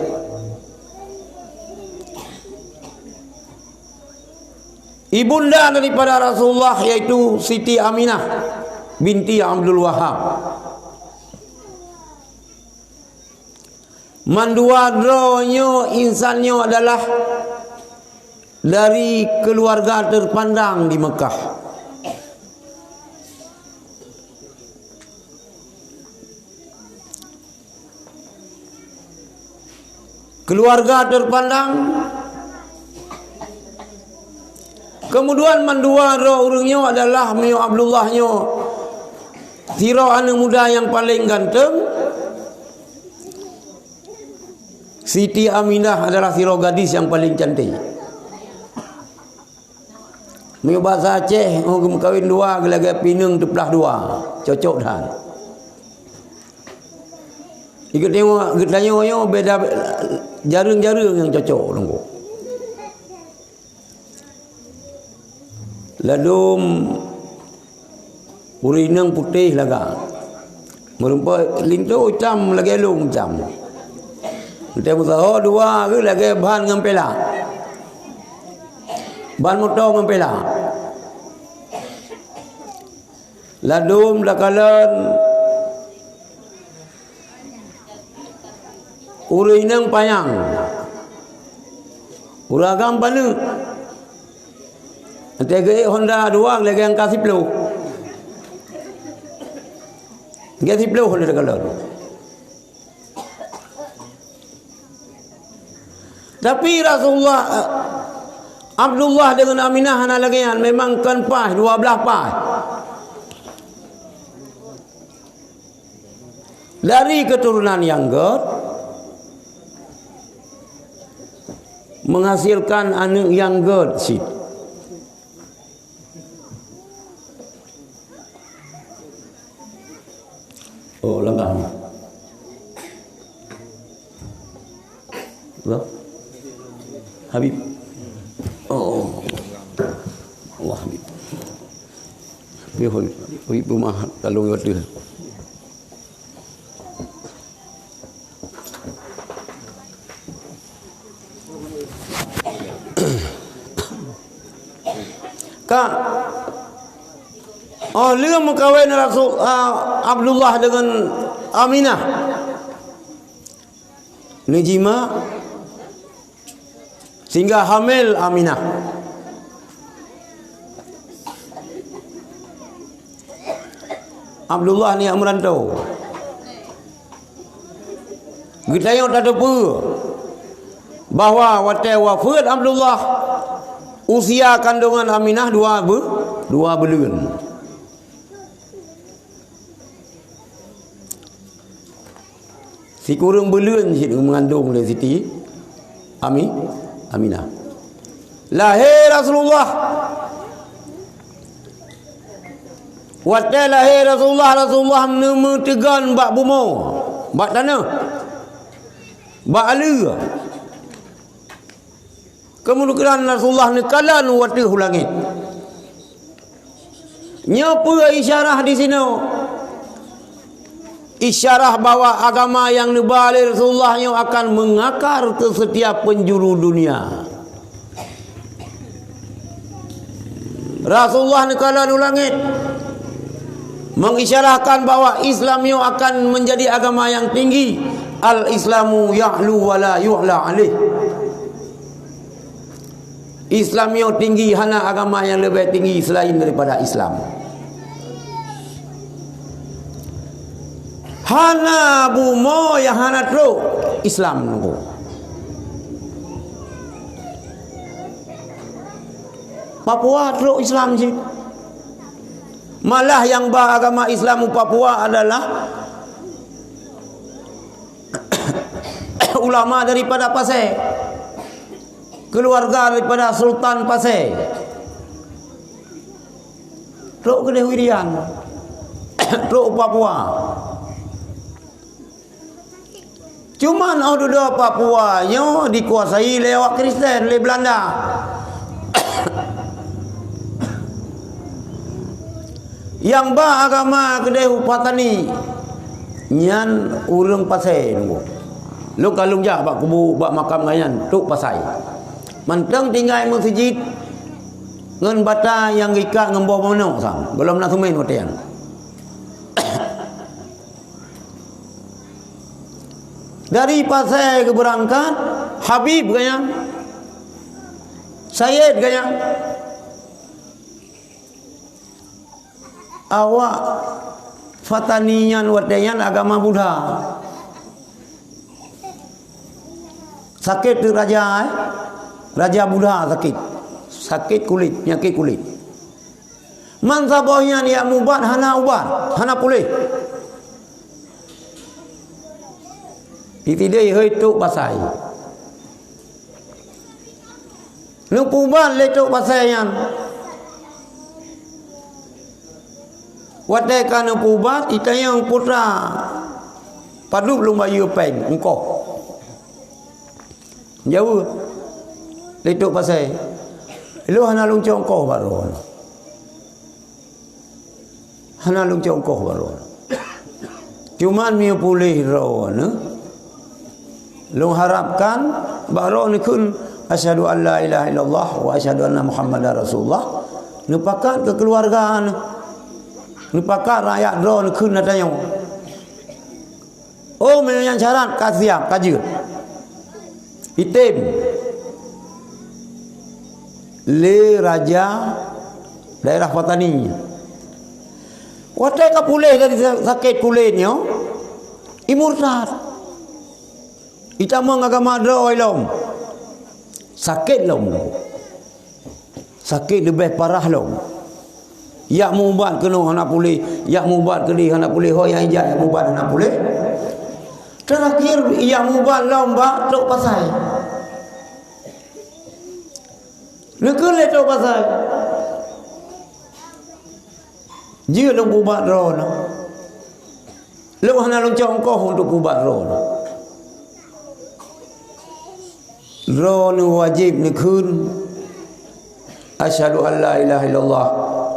Ibunda daripada Rasulullah yaitu Siti Aminah binti Abdul Wahab. Mandua droe nyoe insan nyoe adalah dari keluarga terpandang di Mekah. Keluarga terpandang. Kemudian mandua droe ureuëng nyoe adalah meunyoe Abdullah nyoe sidroe aneuk muda nyang paleng ganteng. Siti Aminah adalah sidroe gadis nyang paleng cantik. Meunyoe basa Aceh, oh, geumeukawen dua, geulagée pineung teuplah dua, cocok that. Geutanyoe, geutanyoe nyoe beda, jareueng-jareueng nyang cocok nunggu. Ladôm ureuëng inong putéh lagak. Meurumpok linto itam lagée lông itam. Teuh meusaho dua geuh lagée ban ngon pela. Ban moto ngon pela. Ladôm takalon ureuëng inong panyang. Ureuëng agam paneuk. Teuh geuék Honda dua lagée angka siploh. Lagée siploh Honda takalon. Tapi Rasulullah, eh, Abdullah dengan Aminah hana lagée nyan, memang kon paih, dua blaih paih. Dari keturunan nyang gét, menghasilkan aneuk nyang gét cit. Oh, langkah ni. Apa? Habib. Oh. Allah Habib. Pi Habib, Habib rumah talong kata. Ka, oh, lheueh meukawen Rasul, ah, Abdullah dengan Aminah. Neujima sehingga hamil Aminah. Abdullah nyak meuranto. Geutanyoe tateupeue bahwa watée wafeuet Abdullah, usia kandungan Aminah dua beu-, dua buleuen. Sikureueng buleuen cit meungandong lé Siti Ami-, Aminah. Lahé Rasulullah. Watée lahé Rasulullah, Rasulullah neumeuteugon bak bumoe, bak tanoh, bak aleue. Keumudian Rasulullah neukalon u ateueh u langét. Nyoe peue isyarah di sinoe? Isyarah bahwa agama nyang neuba lé Rasulullah nyoe akan meungakar keu setiap penjuru dunia. Rasulullah neukalon u langét, mengisyarahkan bahwa Islam nyoe akan menjadi agama nyang tinggi. Al-Islamu ya'lu wa la yu'la alaih. Islam nyoe tinggi, hana agama nyang leubeh tinggi selain daripada Islam. Hana bumoe nyang hana trok Islam nunggu. Papua trok Islam cit. Malah nyang ba agama Islam u Papua adalah ulama daripada Pasé, keluarga daripada Sultan Pasé. Trok keudeh u Irian, trok u Papua. Cuman óh dudoe Papua nyoe dikuasai lé awak Kristen, lé Belanda. Nyang ba agama keudeh u Patani, Nyan ureuëng pasai nunggu. Lôn ka lôn jak bak kubu, bak makam gobnyan, trok pasai. Mantong tinggai meuseujid ngon bata nyang geuikat ngon boh manok sang, gohlom na seumén watée nyan. Dari pasai geubeurangkat, Habib gobnyan, Sayyid gobnyan. Awak Fatani nyan watée nyan agama Buddha. Sakét teuk raja, eh? Raja Buddha sakét. Sakét kulét, peunyakét kulét. Meusaboh nyan jak mubat hana ubat, hana puléh. Ditidéh hôi trok pasai. Neupeuubat lé trok pasai nyan. Watée ka neupeuubat, itanyong putra padub lôn bayeue péng, ongkoh. Jaweueb lé trok pasai, "Lôn hana lôn cok ongkoh bak droe." Hana lôn cok ongkoh bak droe. Cuman meunyoe puléh droeneuh, lôn harapkan bak droeneuh kheun, "Asyhadu an la ilaha illallah wa asyhadu anna Muhammadar Rasulullah." Neupakat keu keuluwarga neuh. Neupakat rakyat droeneuh kheun na tanyoe. Oh, meunyoe nyan syarat ka siab, ka jeuet. Item lé raja daerah Patani. Watée ka puléh dari sa-, sakét kulét nyoe, imurtad. Itamong agama droe lom. Sakét lom. Sakét leubeh parah lom. Jak mubat keunoe hana puléh, jak mubat keudeh hana puléh, ho nyang ijak jak mubat hana puléh. Terakhir jak mubat lom bak trok pasai. Neukheun lé trok pasai, "Jeuet lôn pubat droeneuh." Lôn hana lôn cok ongkoh untuk pubat droeneuh. Droeneuh wajéb neukheun, "Asyhadu an la ilaha illallah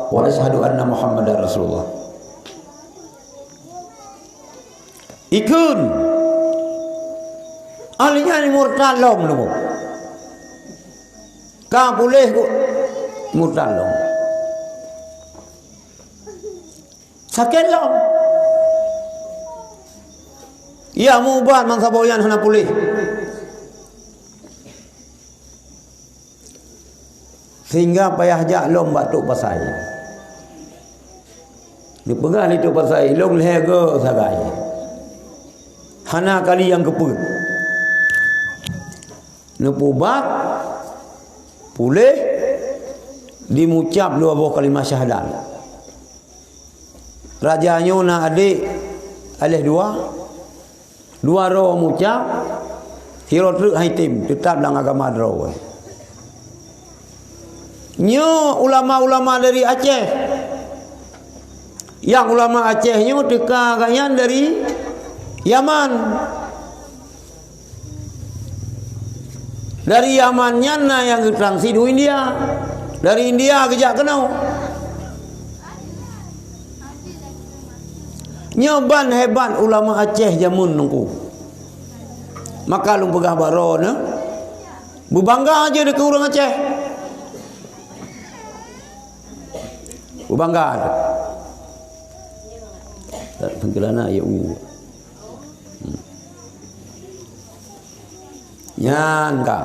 wa asyhadu anna Muhammadar Rasulullah." Ikheun. Ahli nyan murtad lom nunggu. Ka puléh ku murtad lom. Sakét lom. Jak mubat meusaboh nyan hana puléh. Sehingga payah jak lom bak trok pasai. Neupeugah lé trok pasai, "Lôn lhée goe sagai. Hana kali nyang keupeuet." Neupeuubat, puléh, dimucab dua boh kalimah syahadat. Raja nyoe na adék, aléh dua, dua droe mucab, sidroe treuk han item, teutap lam agama droe. Nyoe ulama-ulama dari Aceh. Nyang ulama Aceh nyoe teuka gobnyan dari Yaman. Dari Yaman nyan na nyang geutransit u India. Dari India geujak keunoe. Nyoe ban hebat ulama Aceh jameun nungku. Maka lôn peugah bak droeneuh, beubangga jeuet keu ureuëng Aceh. Beubangga. Tak penggelana ya u. Hmm. Nyan ka.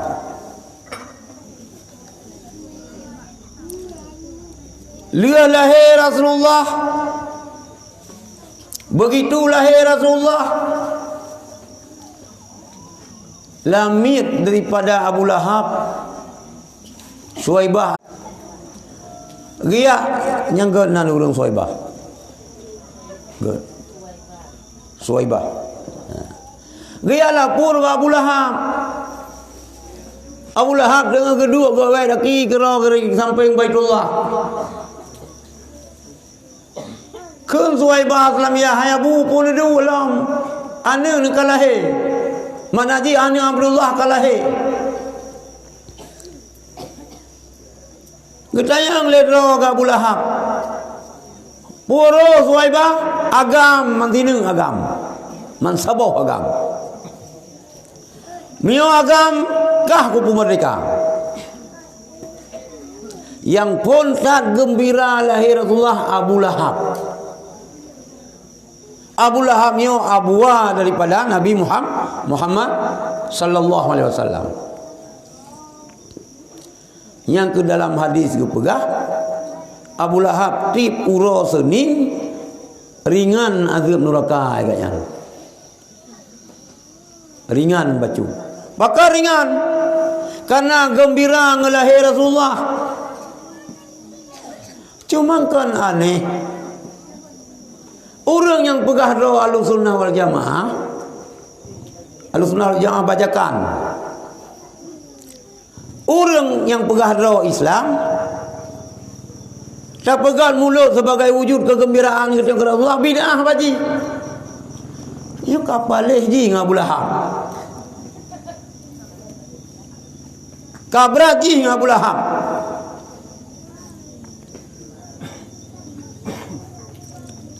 Lheueh lahé Rasulullah, begitu lahé Rasulullah, lamiet daripada Abu Lahab, Suwaibah. Geujak nyang gét nan ureuëng Suwaibah. Gét. Suwaibah. Ha. Geujak lapor bak Abu Lahab. Abu Lahab deungon geuduek geuwét daki keudroe keu sampéng Baitullah. Kheun Suwaibah Aslamiyah, "Hai Abu, peue neuduek lom? Aneuëk neuh ka lahé. Makna jih aneuëk Abdullah ka lahé." Geutanyong lé droe keu Abu Lahab, "Peue roh Suwaibah?" "Agam, man sineuk agam." Man saboh agam. Meunyoe agam kah kupeumerdeka. Nyang phon that geumbira lahé Rasulullah Abu Lahab. Abu Lahab nyoe abua daripada Nabi Muham-, Muhammad sallallahu alaihi wasallam. Nyang keu dalam hadis geupeugah, Abu Lahab tiep uroe Seunin ringan azeueb nuraka, ayat nyan. Ringan bacut. Pakon ringan? Karena geumbira ngon lahé Rasulullah. Cuma kan aneh. Ureuëng nyang peugah droe Ahlussunnah wal Jamaah, Ahlussunnah wal Jamaah bajakan. Ureuëng nyang peugah droe Islam, tapeugah mulod sebagai wujud kegembiraan geutanyoe keu Rasulullah, bid'ah baji. Nyoe ka paléh jih ngon Abu Lahab. Ka brat jih ngon Abu Lahab.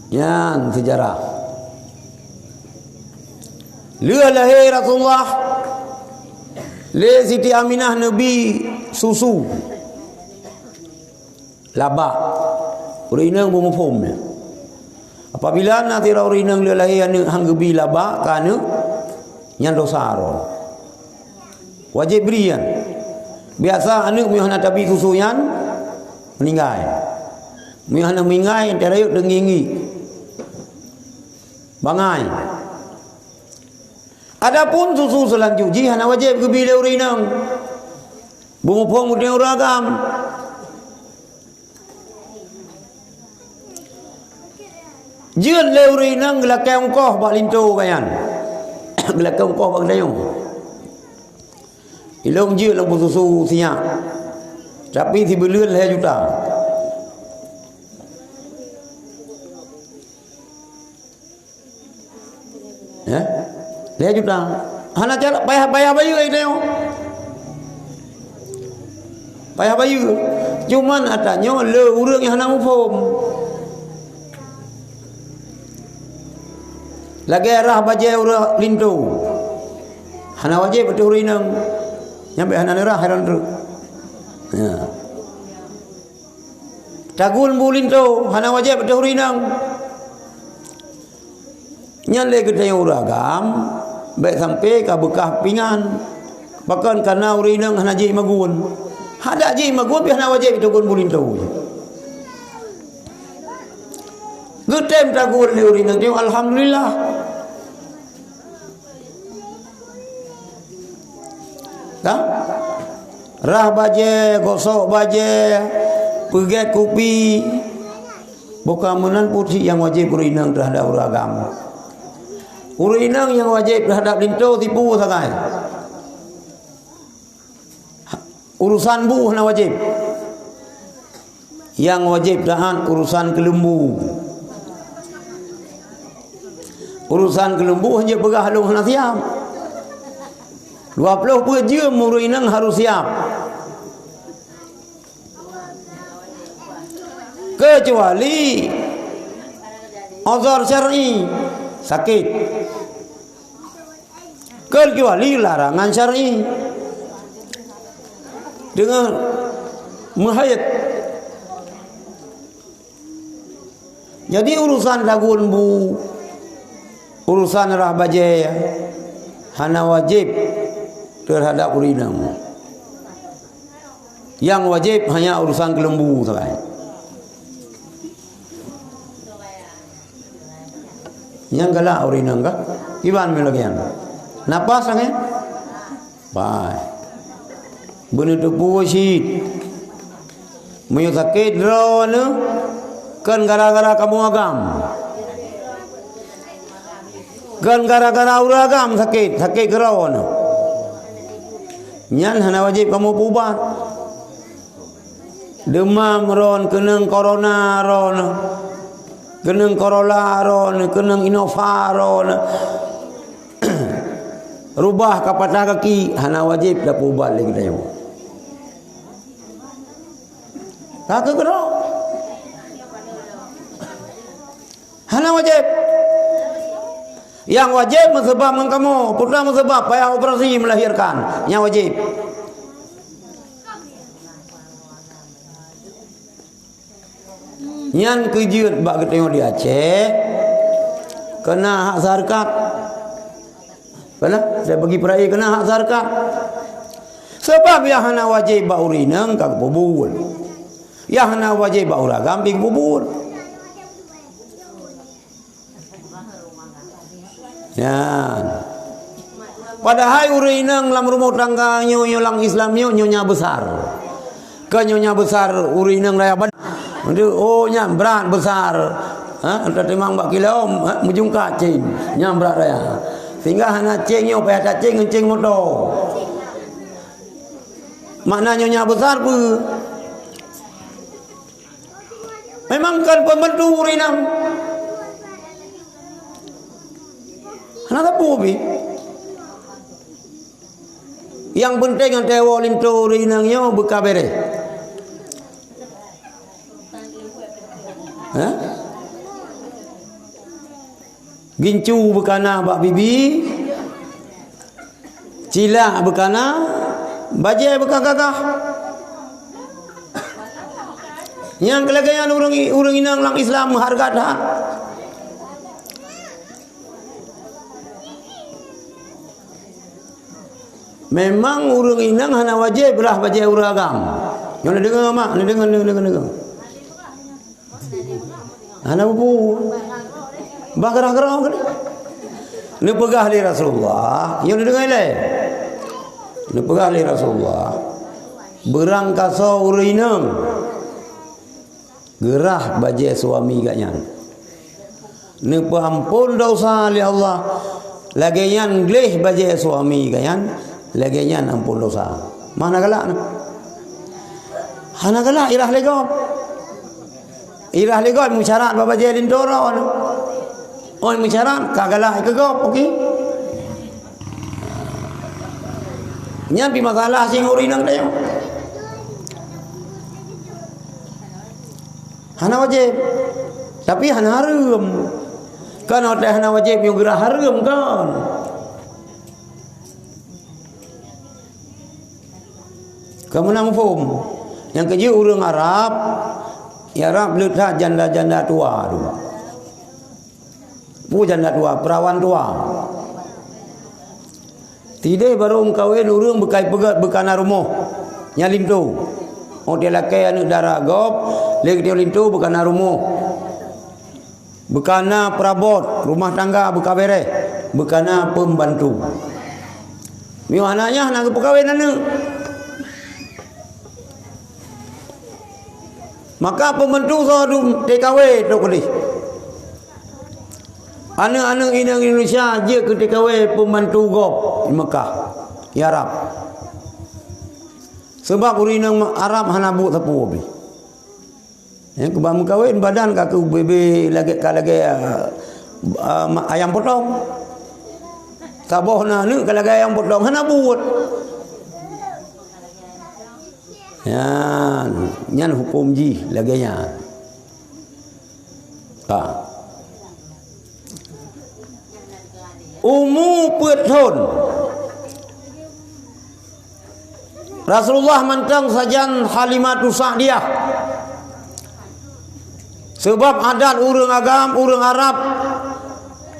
Nyan seujarah. Lheueh lahé Rasulullah, lé Siti Aminah neubi susu labak. Ureuëng inong beumuphom nyan. Apabila na sidroe ureuëng inong lheueh lahé aneuëk han geubi labak keu aneuëk, nyan dosa droe. Wajéb bri nyan. Biasa aneuëk meunyoe hana tabi susu nyan, meuninggai. Meunyoe hana meuninggai, enteuk rayeuk teungieng-ngieng. Bangai. Adapun susu seulanjut jih hana wajéb geubi lé ureuëng inong. Beumuphom udeb ureuëng agam. Jeuet lé ureuëng inong geulakée ongkoh bak linto geuh nyan. Geulakée ongkoh bak geutanyoe. Ilôn jeuet lôn peususu sinyak. Tapi sibuleuen lhée juta. Ya? Lhée juta. Hana cara payah, payah bayeue geutanyoe. Payah bayeue. Cuman ata nyoe le ureuëng nyang hana muphom. Lagée rhah bajée ureuëng linto. Hana wajéb ateueh ureuëng inong. Nyang bék hana neurhah, heran treuk. Ya. Tagun bu linto, hana wajéb ateueh ureuëng inong. Nyan lé geutanyoe ureuëng agam, bék sampai ka beukah pingan. Pakon? Karena ureuëng inong hana jih magun. Hadak jih magun, pih hana wajéb tagun bu linto. Geutem tagun lé ureuëng inong, alhamdulillah. Kan? Rhah bajée, gosok bajée, peugét kupi. Bukan meunan pih nyang wajéb ureuëng inong teuhadap ureuëng agam. Ureuëng inong nyang wajéb teuhadap linto tipu sagai. Urusan bu hana wajéb. Nyang wajéb taát urusan keuleumbu. Urusan keuleumbu hana peugah lôn hana siab. Dua ploh peuet jeuem ureuëng inong harus siab. Keucuali uzur syar'i, sakét. Keucuali larangan syar'i. Deungon meuhaid. Jadi urusan tagun bu, urusan rhah bajée hana wajéb teuhadap ureuëng inong. Nyang wajéb hanya urusan keuleumbu sagai. Nyang galak ureuëng inong ka? Kiban meulagée nyan. Napas lagée? Bai. Beuneuteupeu cit. Meunyoe sakét droeneuh, kon gara-gara kamoe agam. Kon gara-gara ureuëng agam sakét, sakét keu droeneuh. Nyan hana wajéb kamoe peuubat. Deumam droeneuh, keunong corona droeneuh, keunong Corolla droeneuh, keunong Innova droeneuh. Rubah ka patah kaki, hana wajéb tapeuubat lé geutanyoe. Ka keu keudroe. Hana wajéb. Nyang wajéb meuseubab ngon kamoe, peue meuseubab payah operasi melahirkan. Nyang wajéb. Nyan keu jeuet bak geutanyoe di Aceh, keunan hak zakat. Keunan, saya bagi peura'i keunan hak zakat. Sebab nyang hana wajéb bak ureueng inong ka geupeubuet. Nyang hana wajéb bak ureueng agam pi geupeubuet. Nyan. Padahai ureueng inong lam rumoh tangga nyoe, nyoe lam Islam nyoe, nyonya besar. Keu nyonya besar ureueng inong raya ban-, oh, nyan brat besar. Ha, teutimang bak kilo, ha, meujungkat ceng. Nyan brat raya. Sehingga hana ceng nyoe payah taceng ngon ceng moto. Makna nyonya besar peue? Memang kon pembantu ureueng inong. Hana sapeue pih. Nyang penting watèe woe linto ureueng inong nyoe beuka bereh. Hah? Gincu beukana bak bibi, cilak beukana, bajèe beuka gagah. Nyang keu lagèe nyan ureueng, ureueng inong lam Islam hareuga that. Memang ureueng inong hana wajéb rhah bajèe ureueng agam. Nyoe neudeungoe mak, neudeungoe, neudeungoe, neudeungoe. Hana bubu. Bah geurah-geurah keunoe. Neupeugah lé Rasulullah, nyoe neudeungoe ilèe. Neupeugah lé Rasulullah, beurangkasoe ureueng inong geurah bajèe suami geuh nyan, neupeuamphon desya lé Allah. Lagèe nyan gleh bajèe suami geuh nyan, lagèe nyan amphon desya. Mah na galak na? Hana galak, irah lé gob. Irah lé gob meusyarat bak bajèe linto droe. Oh, meusyarat ka galak keu gob, oke. Nyan pi masalah singoh ureueng inong tanyoe. Hana wajéb. Tapi hana hareuem. Kan watèe hana wajéb nyoe geurah hareuem kan? Ka meunan muphom. Nyang keujeuet ureueng Arab, di Arab le that janda-janda tuha tu. Peue janda tuha, peurawan tuha. Sideh barô meukawen ureueng beukai peugöt beukana rumoh nyang linto. Óh dilakèe aneuk dara gob, lé geutanyoe linto beukana rumoh. Beukana peurabot, rumah tangga beuka bereh, beukana peumbantu. Meunyoe hana nyan hana geupeukawen aneuk. Maka peumbantu soe dum T K W trok keudeh. Aneuk-aneuk inong Indonesia jeuet keu T K W peumbantu gob di Mekah, di Arab. Sabab ureueng inong Arab hana buet sapeue pih. Ya, keubah meukawen badan ka keu bebe lagèe, ka lagèe, ah, ah, ma-, ayam potong. Saboh na aneuk ka lagèe ayam potong, hana buet. Nyan, nyan huköm jih lagèe nyan. Ka. Umu peuet thon. Rasulullah mantong sajan Halimatus Sa'diyah. Sabab adat ureueng agam, ureueng Arab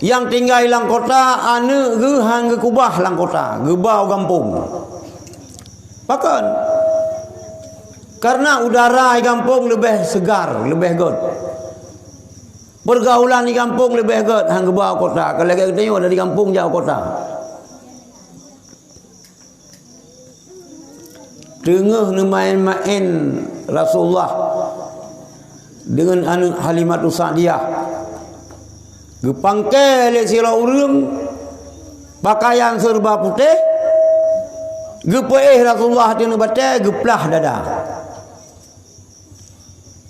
nyang tinggai lam kota, aneuk geuh han geukubah lam kota, geuba u gampông. Pakon? Karena udara di gampông leubeh seugar, leubeh gèt. Peurgaulan di gampông leubeh gèt, han geuba u kota. Ka lagèe geutanyoe dari gampông jak u kota. Teungoh neumaén-maén Rasulullah deungon aneuk Halimatus Sa'diyah. Geupangkée lé sidroe ureueng peukayan seureuba putéh, geupeuéh Rasulullah ateueh batée, geuplah dada.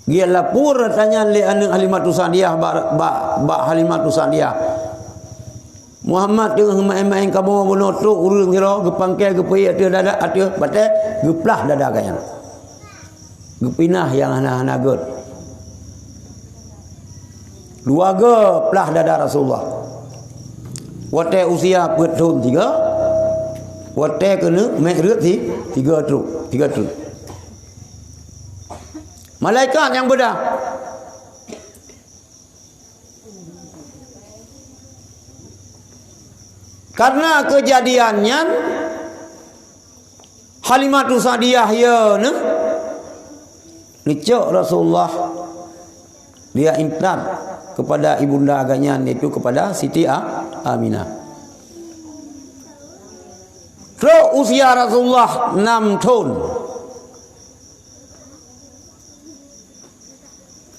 Geujak lapor ata nyan lé aneuk Halimatus Sa'diyah bak, bak, bak Halimatus Sa'diyah. Muhammad teungoh maén-maén kamoe bunoe trok ureueng sidroe geupangkée geupeuéh ateueh dada, ateueh batée, geuplah dada gobnyan. Geupinah nyang hana-hana gèt. Dua goe plah dada Rasulullah. Watée usia peuet thon tiga, watée keuneuk mék reuet si tiga trok, tiga trok. Malaikat nyang beudôh. Karena keujadian nyan, Halimatus Sa'diyah, ya, neuh, neucok Rasulullah, dia intat kepada ibunda geuhnyan, yaitu kepada Siti A-, Aminah. Trok usia Rasulullah enam thon.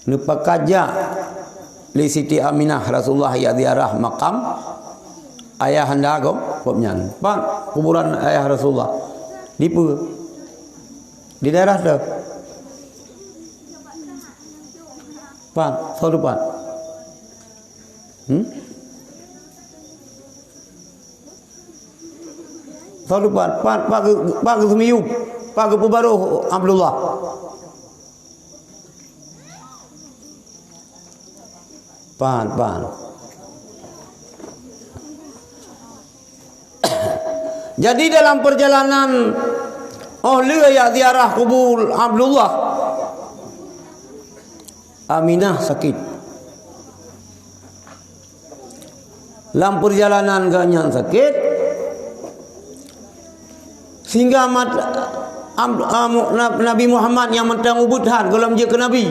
Neupakat jak lé Siti Aminah Rasulullah jak ziarah makam ayahanda gobnyan. Pat kuburan ayah Rasulullah? Dipeue? Di daerah teuh. Pat, soe teuh pat? Hmm? Soe teuh pat, pat, pat geu-, pat geuseumiyueb, pat geupeubaroh Abdullah. Pat, pat. Jadi dalam perjalanan óh lheueh jak ziarah kubur Abdullah, Aminah sakét. Lam perjalanan geuhnyan sakét, sehingga mat-, am-, am-, Nabi Muhammad nyang mantong ubit that gohlom jeuet keu nabi.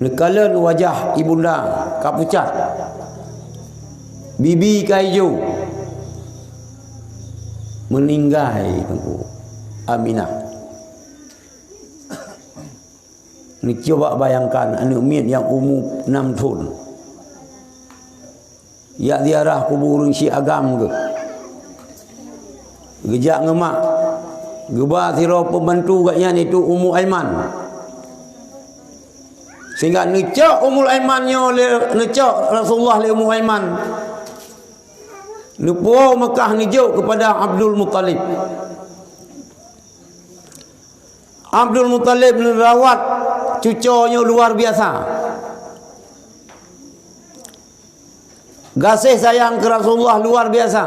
Neukalon wajah ibunda ka pucat, bibi ka ijo, meuninggai Teungku Aminah. Neucoba bayangkan aneuk miet nyang umu enam thon. Jak ziarah kubu ureuëng syiek agam geuh. Geujak ngon mak, geuba sidroe pembantu geuhnyan, yaitu Ummu Aiman. Sehingga neucok Ummu Aiman nyoe lé, neucok Rasulullah lé Ummu Aiman. Neupuwoe Mekah neujok keupada Abdul Muttalib. Abdul Muttalib neurawat cucoe nyoe luar biasa. Gaséh sayang keu Rasulullah luar biasa.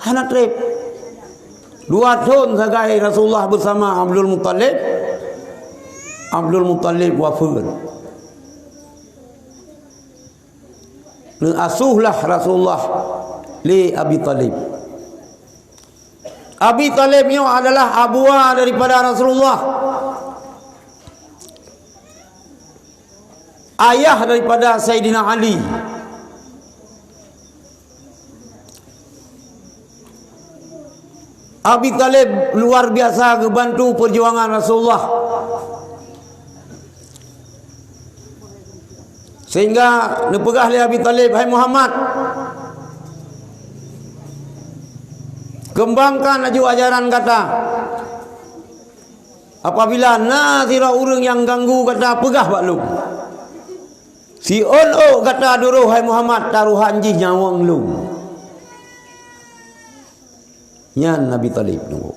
Hana treb. Dua thon sagai Rasulullah beusama Abdul Muttalib. Abdul Muttalib wafeuet. Neuasuhlah Rasulullah lé Abi Thalib. Abi Thalib nyoe adalah abua daripada Rasulullah, ayah daripada Saidina Ali. Abi Thalib luar biasa geubantu peujuangan Rasulullah. Sehingga neupeugah lé Abi Thalib, "Hai Muhammad, keumbangkan laju ajaran gata. Apabila na sidroe ureuëng nyang ganggu gata, peugah bak lôn. Siôn ôk gata duroh, hai Muhammad, tarohan jih nyawöng lôn." Nyan Abi Thalib nunggu.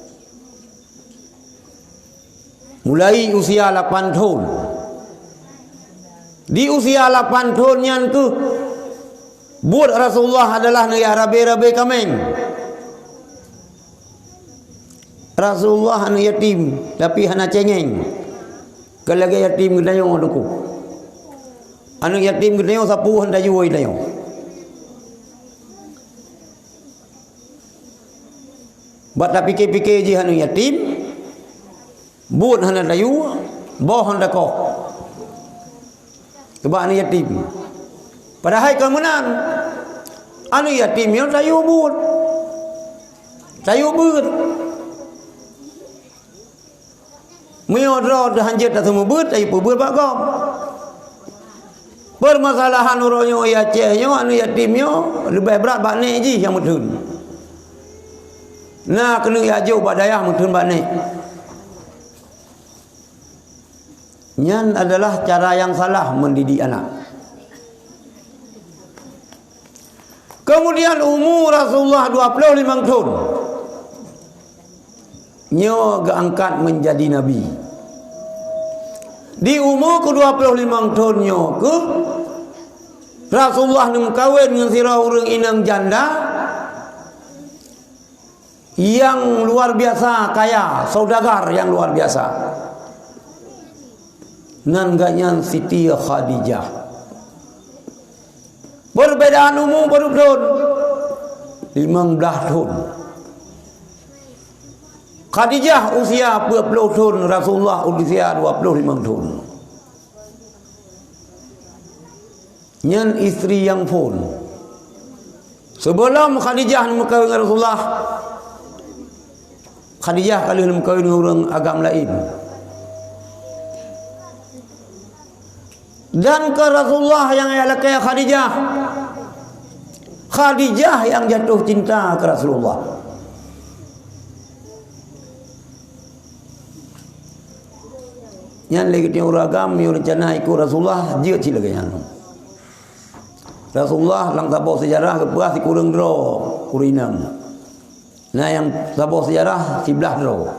Mulai usia lapan thon. Di usia lapan thon nyan keuh buet Rasulullah adalah neujak rabe-rabe kaméng. Rasulullah aneuk yatim, tapi hana cengeng. Kon lagée yatim geutanyoe, Teungku. Aneuk yatim geutanyoe sapeue hana tajui tanyoe. Bak tapike-pike jih aneuk yatim, buet hana tayue, boh hana takoh. Keubah aneuk yatim. Padahai ka meunan, aneuk yatim nyoe tayue buet, tayue beuet. Meunyoe droe teuh hanjeuet taseumeubeuet, tayue peubeuet bak gob. Peumasalahan uroe nyoe i Aceh nyoe, aneuk yatim nyoe leubeh brat bak nék jih nyang meutheun. Na keuneuk jak jok bak dayah meutheun bak nék. Nyan adalah cara nyang salah mendidik anak. Keumudian umu Rasulullah dua ploh limong thon, nyoe geuangkat menjadi nabi. Di umu keu dua ploh limong thon nyoe keuh Rasulullah neumeukawen ngon sidroe ureuëng inong janda nyang luar biasa kaya, saudagar nyang luar biasa. Nan geuh nyan Siti Khadijah. Perbedaan umu padub thon? Limong blaih thon. Khadijah usia peuet ploh thon, Rasulullah usia dua ploh limong thon. Nyan istri nyang phon. Sebelum Khadijah neumeukawen ngon Rasulullah, Khadijah ka lheueh neumeukawen ngon ureuëng agam laén. Dan keu Rasulullah nyang jak lakée Khadijah. Khadijah nyang jatuh cinta keu Rasulullah. Nyan lé geutanyoe ureuëng agam, meunyoe reuncana ikot Rasulullah, jeuet cit lagée nyan. Rasulullah lam saboh seujarah geupeugah sikureueng droe ureuëng inong. Na nyang saboh seujarah siblaih droe.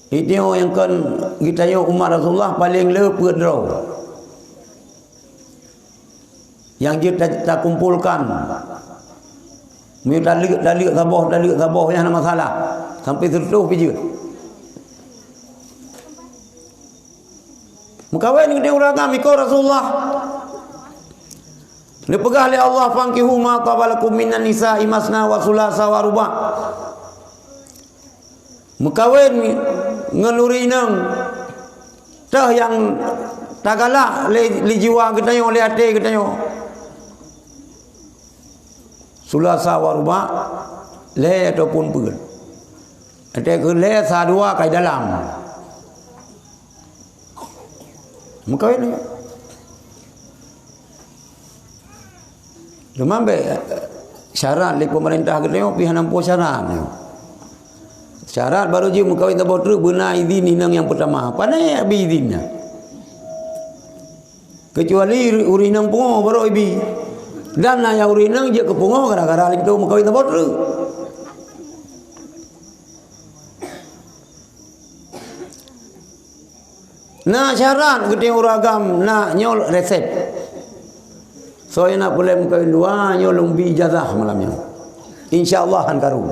Itu nyang kon geutanyoe umat Rasulullah paleng le peuet droe. Nyang jeuet ta-, takumpolkan. Meunyoe taleuek, taleuek saboh, taleuek saboh, nyan hana masalah. Sampai seureutôh pih jeuet. Meukawen ngon ureuëng agam ikot Rasulullah. Neupeugah lé Allah, "Fankihu ma taba lakum minan nisa'i masna wa sulasa wa ruba'." Meukawen ngon ureuëng inong, toh nyang tagalak lé, lé jiwa geutanyoe, lé até geutanyoe. Sulasa wa ruba', lhée ataupun peuet. Até keu lhée sa dua kai dalam. Meukawen lagée. Teuma bék syarat lé peumeurintah geutanyoe pih hana muphom syarat nyoe. Syarat barô jeuet meukawen saboh treuk beuna idin inong nyang peutama. Pane abi idin nyan? Keucuali ureuëng inong pungo barô ibi. Dan na nyang ureuëng inong jeuet keu pungo gara-gara linto meukawen saboh treuk. Na syarat geutanyoe ureuëng agam na nyoe resep. Soe na peureulée meukawen dua, nyoe lôn bi ijazah malam nyoe. Insya Allah han karu.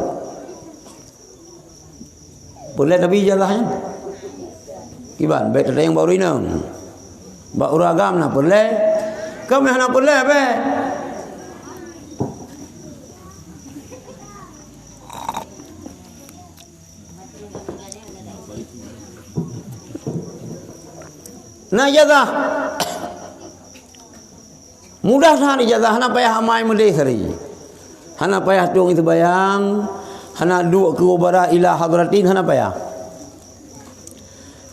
Peureulée tabi ijazah nyan? Kiban, bék tatanyong bak ureuëng inong. Bak ureuëng agam na peureulée. Kamoe hana peureulée bék. Na ijazah. Mudah that ijazah, hana payah amai meudeh sari. Hana payah tueng seubayang, hana duek keu ubara ila hadratin, hana payah.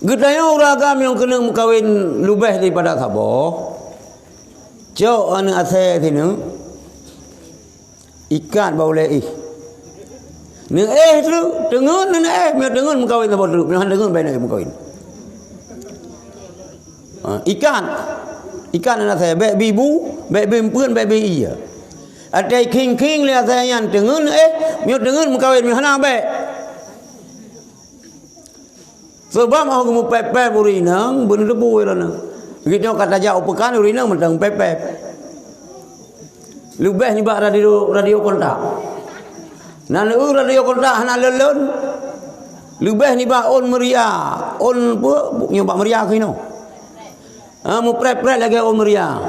Geutanyoe ureuëng agam nyang keuneuk meukawen leubeh daripada saboh, cok aneuëk asée sineuk, ikat bak ulée éh. Neuéh treuk, teungeut neuéh, meunyoe teungeut meukawen saboh treuk, meunyoe han teungeut bék neuéh meukawen. Ha, ikat. Ikat aneuëk asée, bék bi bu, bék bi eumpeuen, bék bi ié. Até khieng-khieng lé asée nyan teungeut neuéh, meunyoe teungeut meukawen, meunyoe hana bék. Sabab óh geumeu pép-pép ureuëng inong, beuneuteupeu lôn. Geutanyoe ka tajak u peukan ureuëng inong mantong pép-pép. Leubeh nibak radio, radio kontak. Na neu radio kontak hana lôn-lôn. Leubeh nibak ôn meuria, ôn peue, nyoe bak meuria keunoe. Ha, meuprét-prét lagée ôn meuria.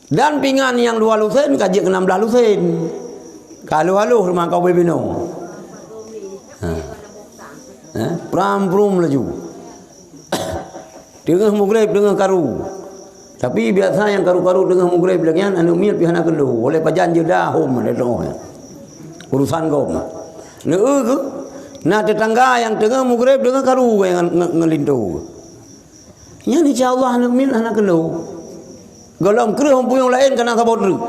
Dan pingan nyang dua lusen ka jeuet keu nam blaih lusen. Ka haloh-haloh teuma ka ubé binoe. Ha. Ha? Pram prum laju. Teungoh mugreb, teungoh karu. Tapi biasa nyang karu-karu teungoh mugreb lagée nyan aneuëk miet pih hana keulo. Oleh pajan jeuet dah hom ada teungoh. Urusan gom. Neu keuh na tetangga nyang teungoh mugreb, teungoh karu nyang nge-, nge-, ngelinto. Nyan insya Allah aneuëk miet hana keulo. Gohlom kreueh ôn puyong laén kana saboh treuk.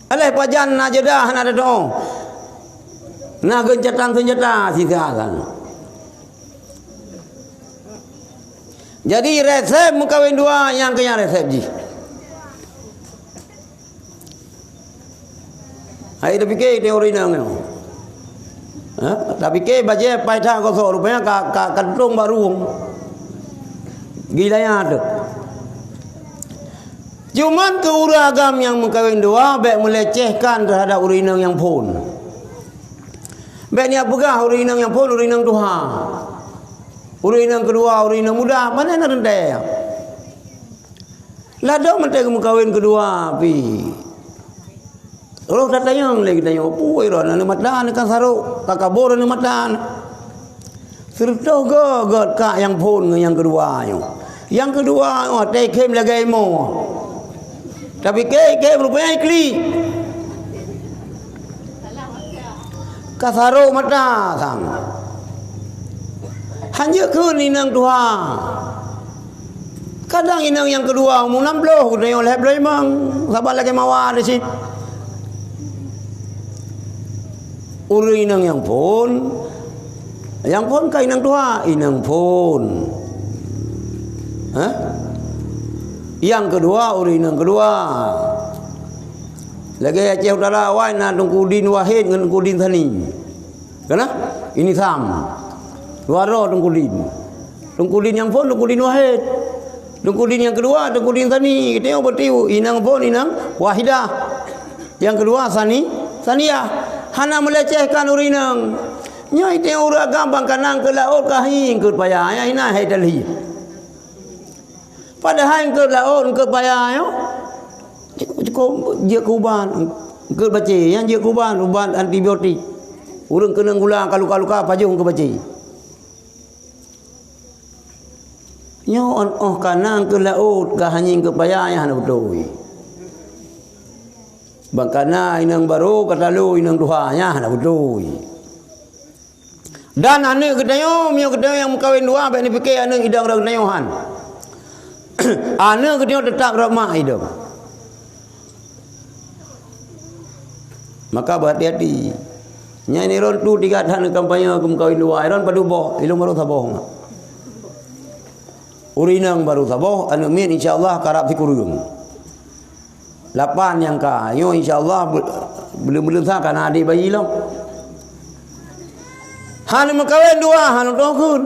Aléh pajan na jeuet dah hana teutoe. Na geuncatan seunjata sisa kan. Jadi resep meukawen dua nyang keu nyang resep jih. Hai tapike teori nang nyoe. Ha? Tapike bajée paih that gosok rupanya ka, ka, ka tutong bak rueng. Gilaya tu. Cuman keu ureuëng agam nyang meukawen dua, bék meulecehkan teuhadap ureuëng inong nyang phon. Bék niat peugah ureuëng inong nyang phon ureuëng inong tuha. Ureuëng inong keudua, ureuëng inong muda, mana na teuntée. Ladom mantong meukawen keudua pi. Roh tatanyong lé geutanyoe, "Peue droe aneuk mata nyoe ka sarok, ka kabor aneuk mata nyoe?" Seureutoh göt-göt kak nyang phon ngon nyang keudua nyoe. Nyang keudua nyoe watée khem lagée imo. Tapi khem, khem rupanya iklik. Ka sarok mata sang. Hanjeuet kheun inong tuha. Kadang inong nyang keudua umu nam ploh, geutanyoe lhée ploh limong, saban lagée mawar di cit. Ureuëng inong nyang phon, nyang phon ka inong tuha, inong phon. Hah? Nyang keudua, ureuëng inong keudua. Lagée Aceh Utara awai na Teungku Din Wahid ngon Teungku Din Sani. Kana? Ini sam. Dua droe Teungku Din. Teungku Din nyang phon, Teungku Din Wahid. Teungku Din nyang keudua, Teungku Din Sani. Geutanyoe beutôi inong phon, inong Wahidah. Nyang keudua Sani, Saniah. Hana meulecehkan ureuëng inong. Nyoe geutanyoe ureuëng agam bang kanang keu laôt ka hieng keu paya. Nyang hina hai dalhi. Padahai eungkôt laôt, eungkôt paya nyoe, cukôp jeuet keu ubat, eungkôt bacé, nyang jeuet keu ubat, ubat antibiotik. Ureuëng keunong gula ka luka-luka, pajoh eungkôt bacé. Nyoe ôn-, óh kana eungkôt laôt, ka hanying eungkôt paya nyang hana beutôi. Bang kana inong barô, ka talo inong tuha, nyang hana beutôi. Dan aneuëk geutanyoe, meunyoe geutanyoe nyang meukawen dua, bék neupike aneuëk idang droe geutanyoe han. Aneuëk geutanyoe teutap rot mak idong. Maka beuhati-hati. Nyan iron tu tiga that aneuëk kampanye keu meukawen dua, iron padub boh, ilong barô saboh. Ureuëng inong barô saboh, aneuëk miet insya Allah karab sikureueng. Lapan nyang ka. Nyoe insya Allah be-, buleuen-buleuen sa ka na adék bayi lom. Hana meukawen dua, hana tokheun.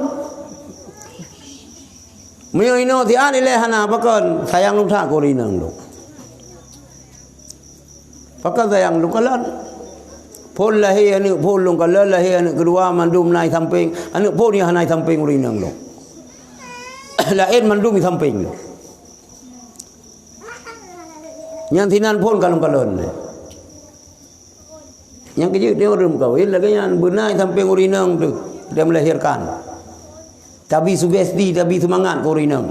Meunyoe inoe siat ilée hana pakon, sayang lôn that keu ureuëng inong lôn. Pakon sayang lôn kalon. Phon lahé aneuëk phon lôn kalon, lahé aneuëk keudua mandum na i sampéng. Aneuëk phon nyang hana i sampéng ureuëng inong lôn. Laén mandum i sampéng lôn. Nyan sinan phon kalon-kalon. Nyang keujeuet nyoe ureuëng meukawen lagée nyan beuna i sampéng ureuëng inong tu, dia melahirkan. Tabi sugesti, tabi seumangat keu ureuëng inong.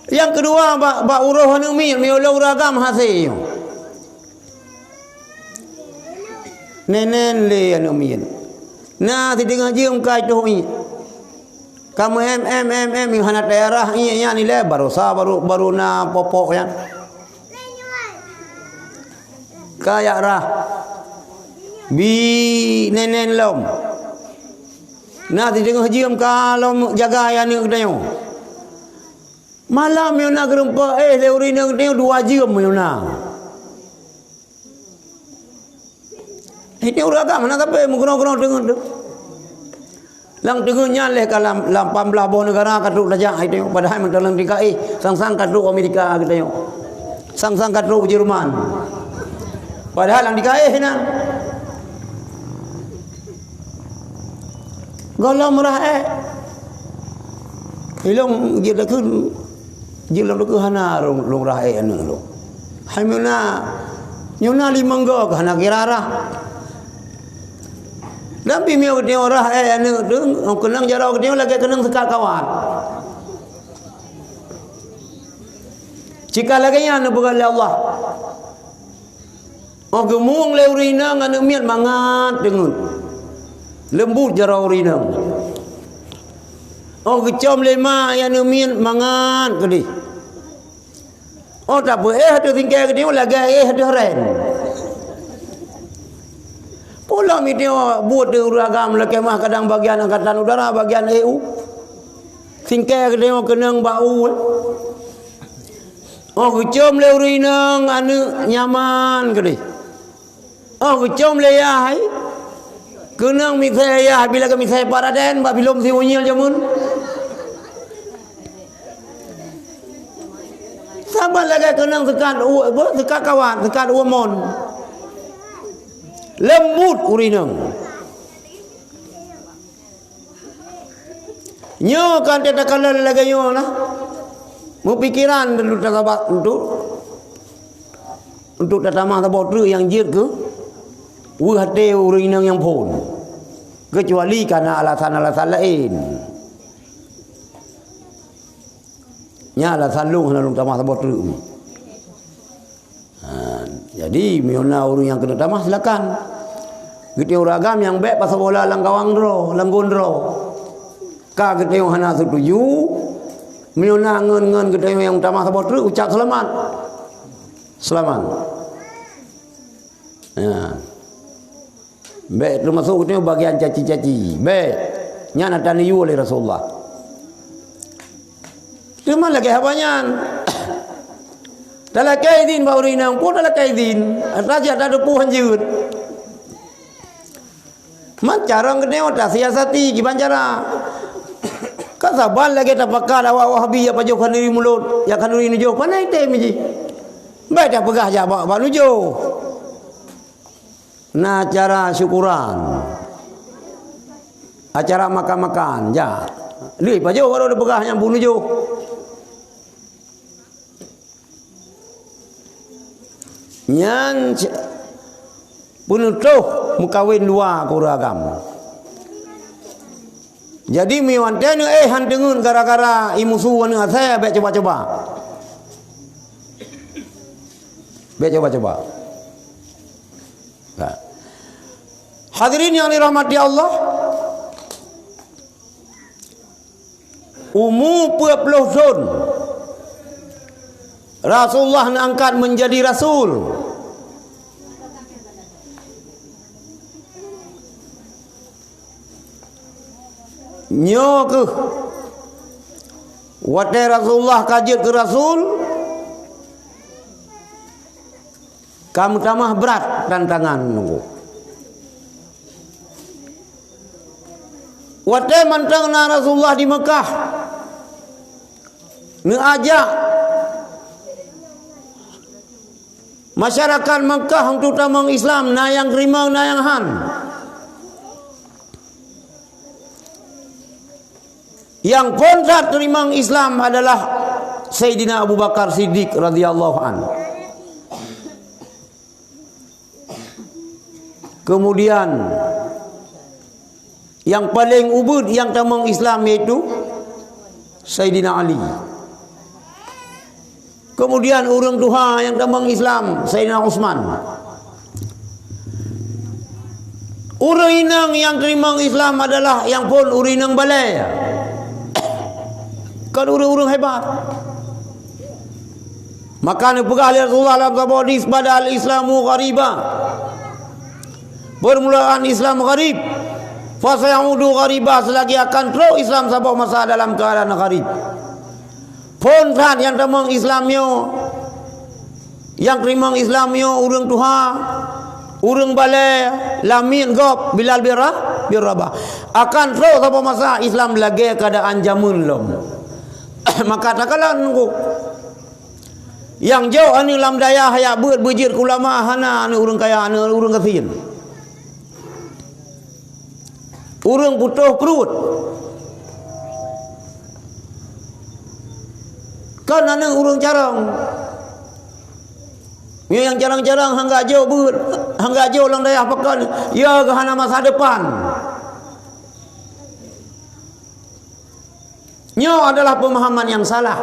Nyang keudua bak, bak uroh aneuëk miet, meunyoe lôn ureuëng agam hase nyoe. Nenen lé aneuëk miet. Na sideungoe jeuem ka itoh ié. Ka meu-em, em, em, em, hana tayarah ié nyan ilée barosa baru, baru na popok nyan. Ka jak rah. Bi nenen lom. Na sideungoe jeuem ka lom jaga aneuëk geutanyoe. Malam nyoe na geurumpok éh lé ureuëng inong geutanyoe dua jeuem nyoe na. Ini ureuëng agam hana sabe meukeunong-keunong teungeut tu. Lam teungeut nyan leh ka lam, lam lapan belas boh neugara ka trok tajak hai tanyoe, padahai mantong lam tingkat éh, sang-sang ka trok Amerika geutanyoe. Sang-sang ka trok Jerman. Padahai lam tingkat éh na. Gohlom rah ék. Ilong jeuet lakeu, jeuet lom lakeu hana lôn, lôn rah ék aneuëk lôn. Hai meuna, nyoe na limong goe ka hana kira rah. Dan pih meunyoe geutanyoe rah ék aneuëk tu, keunong jaroe geutanyoe lagée keunong seukat kawat. Cika lagée nyan neupeugah lé Allah. Óh geumueng lé ureuëng inong aneuëk miet mangat teungeut. Leumbut jaroe ureuëng inong. Óh geucom lé ma aneuëk miet mangat keudeh. Óh tapeuéh ateueh singkée geutanyoe lagée éh ateueh ren. Peue lom geutanyoe buet di ureuëng agam lakée mah kadang bagian angkatan udara, bagian E U. Singkée geutanyoe keunong bak u. Óh geucom lé ureuëng inong aneuëk nyaman keudeh. Óh geucom lé yah hai, keunong misée yah bila ka misée paraden bak filem si unyil jameun. Saban lagèe keunong seukat u-, apa, seukat kawan, seukat umon. Leumbut ureueng inong. Nyoe kan teuh takalon lagèe nyoe lah. Meupikiran dulu tasabat untuk, untuk tatamah saboh treuk nyang jeuet keu weueh até ureueng inong nyang phon. Keucuali kana alasan-alasan laén. Nyan alasan lôn hana lôn tamah saboh treuk. Ha, jadi meunyoe na ureueng nyang keuneuk tamah, silakan. Geutanyoe ureueng agam nyang bèk pasoe bola lam gawang droe, lam gon droe. Ka geutanyoe hana setuju, meunyoe na ngon-ngon geutanyoe nyang tamah saboh treuk, ucap seulamat. Seulamat. Ya. Bèk teumasok geutanyoe bagian caci-caci. Bèk. Nyan ata neuyue lé Rasulullah. Teuma lagèe haba nyan. Talakèe idhin bak ureueng inong, peue talakèe idhin? Ata siat tateupeue hanjeuet. Man carông geutanyoe tasiasati kiban cara. Ka saban lagèe tapakat awak Wahabi nyang pajoh khanuri mulod, nyang khanuri nujoh, pane item jih. Bèk tapeugah jak bak, bak nujoh. Na acara syukuran, acara makan-makan, jak. Lheueh pajoh baru tapeugah nyang bunoe joh. Nyan c-, peunutôh meukawen dua keu ureueng agam. Jadi, meunyoe watèe neuéh han teungeut gara-gara ié musu aneuk asèe, bèk cuba-cuba. Bèk cuba-cuba. Nah. Hadirin yang dirahmati Allah, umu peuet ploh thon Rasulullah neuangkat menjadi rasul. Nyoe kheueh watèe Rasulullah ka jeuet keu rasul, ka meutamah brat tantangan nunggu. Watèe mantong na Rasulullah di Meukah, neuajak masyarakat Meukah untuk tamong Islam, na nyang teurimong, na nyang han. Nyang phôn that teurimong Islam adalah Saidina Abu Bakar Siddiq radhiyallahu anhu. Kemudian, nyang paleng ubit nyang tamong Islam yaitu Saidina Ali. Kemudian ureueng tuha nyang tamong Islam, Saidina Utsman. Ureueng inong nyang teurimong Islam adalah nyang phôn ureueng inong balèe. Kon ureueng-ureueng hebat. Maka neupeugah lé Rasulullah lam saboh hadis, "Bada'al Islamu ghariba." Permulaan Islam gharib. "Fasayaudu ghariba," seulagi akan trok Islam saboh masa dalam keuadaan gharib. Phôn that nyang tamong Islam nyoe, nyang teurimong Islam nyoe ureueng tuha, ureueng balèe, lamiet gob, Bilal bin Ra-, bin Rabah. Akan trok saboh masa Islam lagèe keuadaan jameun lom. Maka takalon nunggu. Nyang jok aneuk lam dayah jak beuet beujeuet keu ulama hana aneuk ureueng kaya, aneuk ureueng gasien. Ureueng putôh pruet. Kon aneuk ureueng carông. Nyoe nyang carông-carông han geujok beuet, han geujok lam dayah pakon, ya geuh hana masa depan. Nyoe adalah pemahaman nyang salah.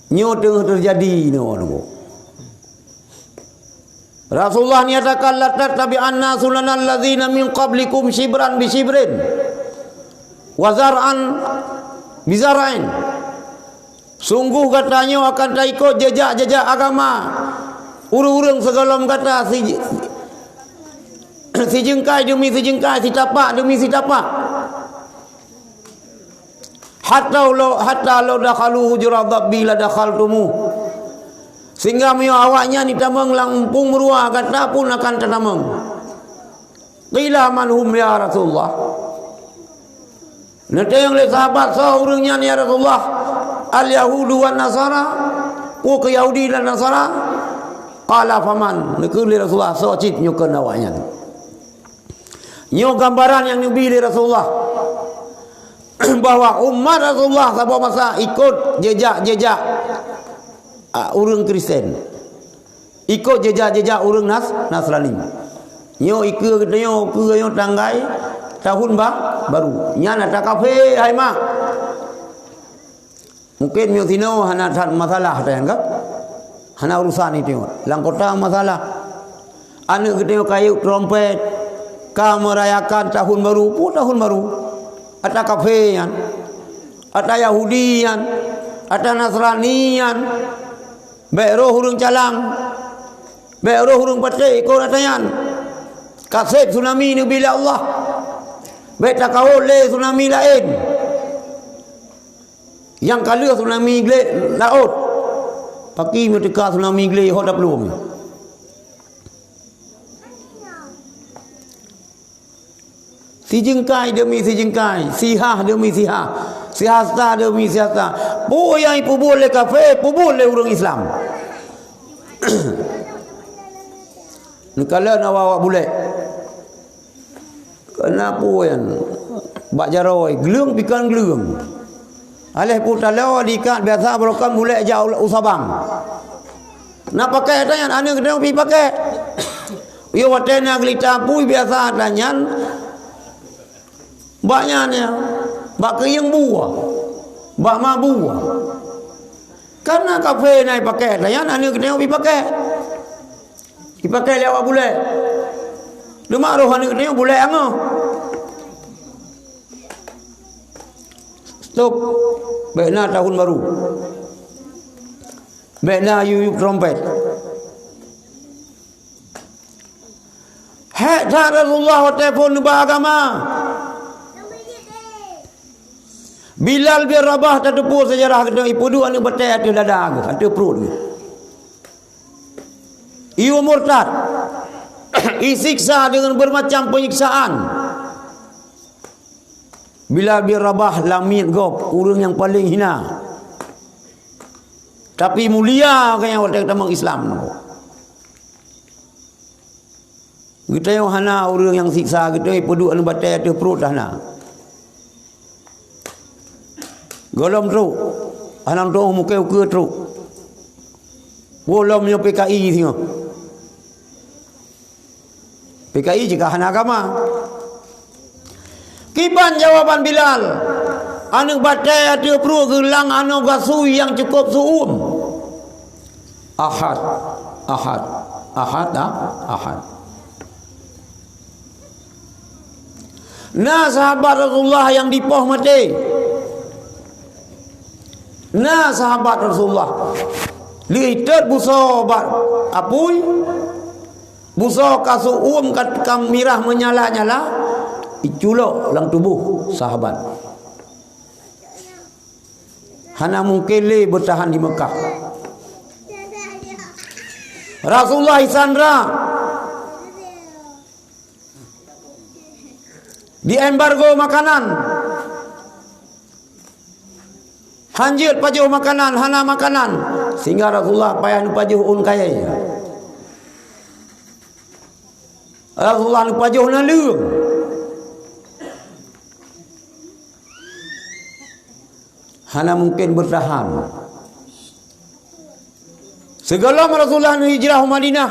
Nyoe teungoh teujadi nyoe. Rasulullah nyatakan, "Latattabi'anna sunanal ladzina min qablikum syibran bi syibrin, wa zar'an bi zar'in." Sunggoh gata nyoe akan taikot jejak-jejak agama ureueng-ureueng sigohlom gata, si-, sijeungkai deumi sijeungkai, sitapak deumi sitapak. Hatta law, hatta law dakhalu hujra dhabbi la dakhaltumuh. Sehingga meunyoe awaknyan jitamong lam umpung meuruwa, gata pun akan tatamong. Qila man hum ya Rasulullah? Neutanyong lé sahabat, "Soe ureuëng nyan, ya Rasulullah? Al-Yahudu wan Nasara? Peue keu Yahudi dan Nasara?" Qala, "Faman?" Neukheun lé Rasulullah, "Soe cit nyoe kheun awaknyan?" Nyoe gambaran nyang neubi lé Rasulullah, bahwa umat Rasulullah saboh masa ikot jejak-jejak, a, ureuëng Kristen. Ikot jejak-jejak ureuëng Nas-, Nasrani. Nyoe ikeue geutanyoe, ukeue nyoe tanggai tahun ba-, baru. Nyan ata kafé, hai mak. Mungken nyoe sinoe hana that masalah, tanyong ka? Hana urusan itu. Lam kota masalah. Aneuk geutanyoe ka yue trompet, ka merayakan tahun baru. Peue tahun baru? Ata kafé nyan. Ata Yahudi nyan. Ata Nasrani nyan. Bék roh ureuëng calang, bék roh ureuëng paték ikot ata nyan. Ka sép tsunami neubi lé Allah. Bék takawot lé tsunami laén. Nyang ka lheueh tsunami glé laôt. Pakri meuteuka tsunami glé ho taplueng. Sijeungkai deumi sijeungkai, sihah deumi sihah, sihasta deumi sihasta. Peue nyang ipeubuet lé kafé, peubuet lé ureuëng Islam. Neukalon awak-awak bulek. Keuneuk peue nyan? Bak jaroe, gleueng pih kon gleueng. Aléh peue taloe diikat biasa barokon bulek jak u, u Sabang. Na pakai ata nyan, aneuk geutanyoe pih pakai. Yoh watée na geulita apui biasa ata nyan. Bak nyan nyan, bak keuyeueng bue, bak ma bue. Kana kafé na ipakai ata nyan, aneuk geutanyoe pih pakai. Ipakai lé awak bulek. Teuma roh aneuk geutanyoe bulek angoh. Stop. Bék na tahun baru. Bék na yub-yub trompet. Hék that Rasulullah watée phon neuba agama. Bilal bin Rabah tateupeue seujarah geutanyoe, ipeuduek aneuk batée ateueh dada geuh, ateueh pruet geuh. Ieu murtad. Isiksa deungon beureumacam peunyiksaan. Bilal bin Rabah lamiet gob, ureuëng nyang paleng hina. Tapi mulia geuh nyan watée geutamong Islam. Geutanyoe hana ureuëng nyang siksa, geutanyoe peuduek aneuk batée ateueh pruet hana. Gohlom trok, hana meutuoh muke ukeue trok. Gohlom nyoe P K I singoh. P K I jika hana agama. Kiban jawaban Bilal, aneuk batée ateueh pruet geulang anoe gasui nyang cukôp seu-uem. Ahad, ahad, ahad, ah, ahad. Na sahabat Rasulullah nyang dipoh maté. Na sahabat Rasulullah. Lheueh itot busoe bak apui, busoe ka seu-uem ka, ka mirah meunyala-nyala, iculok lam tuboh sahabat. Hana mungken lé beutahan di Meukah. Rasulullah isandra. Diembargo makanan. Hanjeuet pajoh makanan, hana makanan. Sehingga Rasulullah payah neupajoh ôn kayée. Rasulullah neupajoh naleueng. Hana mungken beutahan. Sigohlom Rasulullah neuhijrah u Madinah,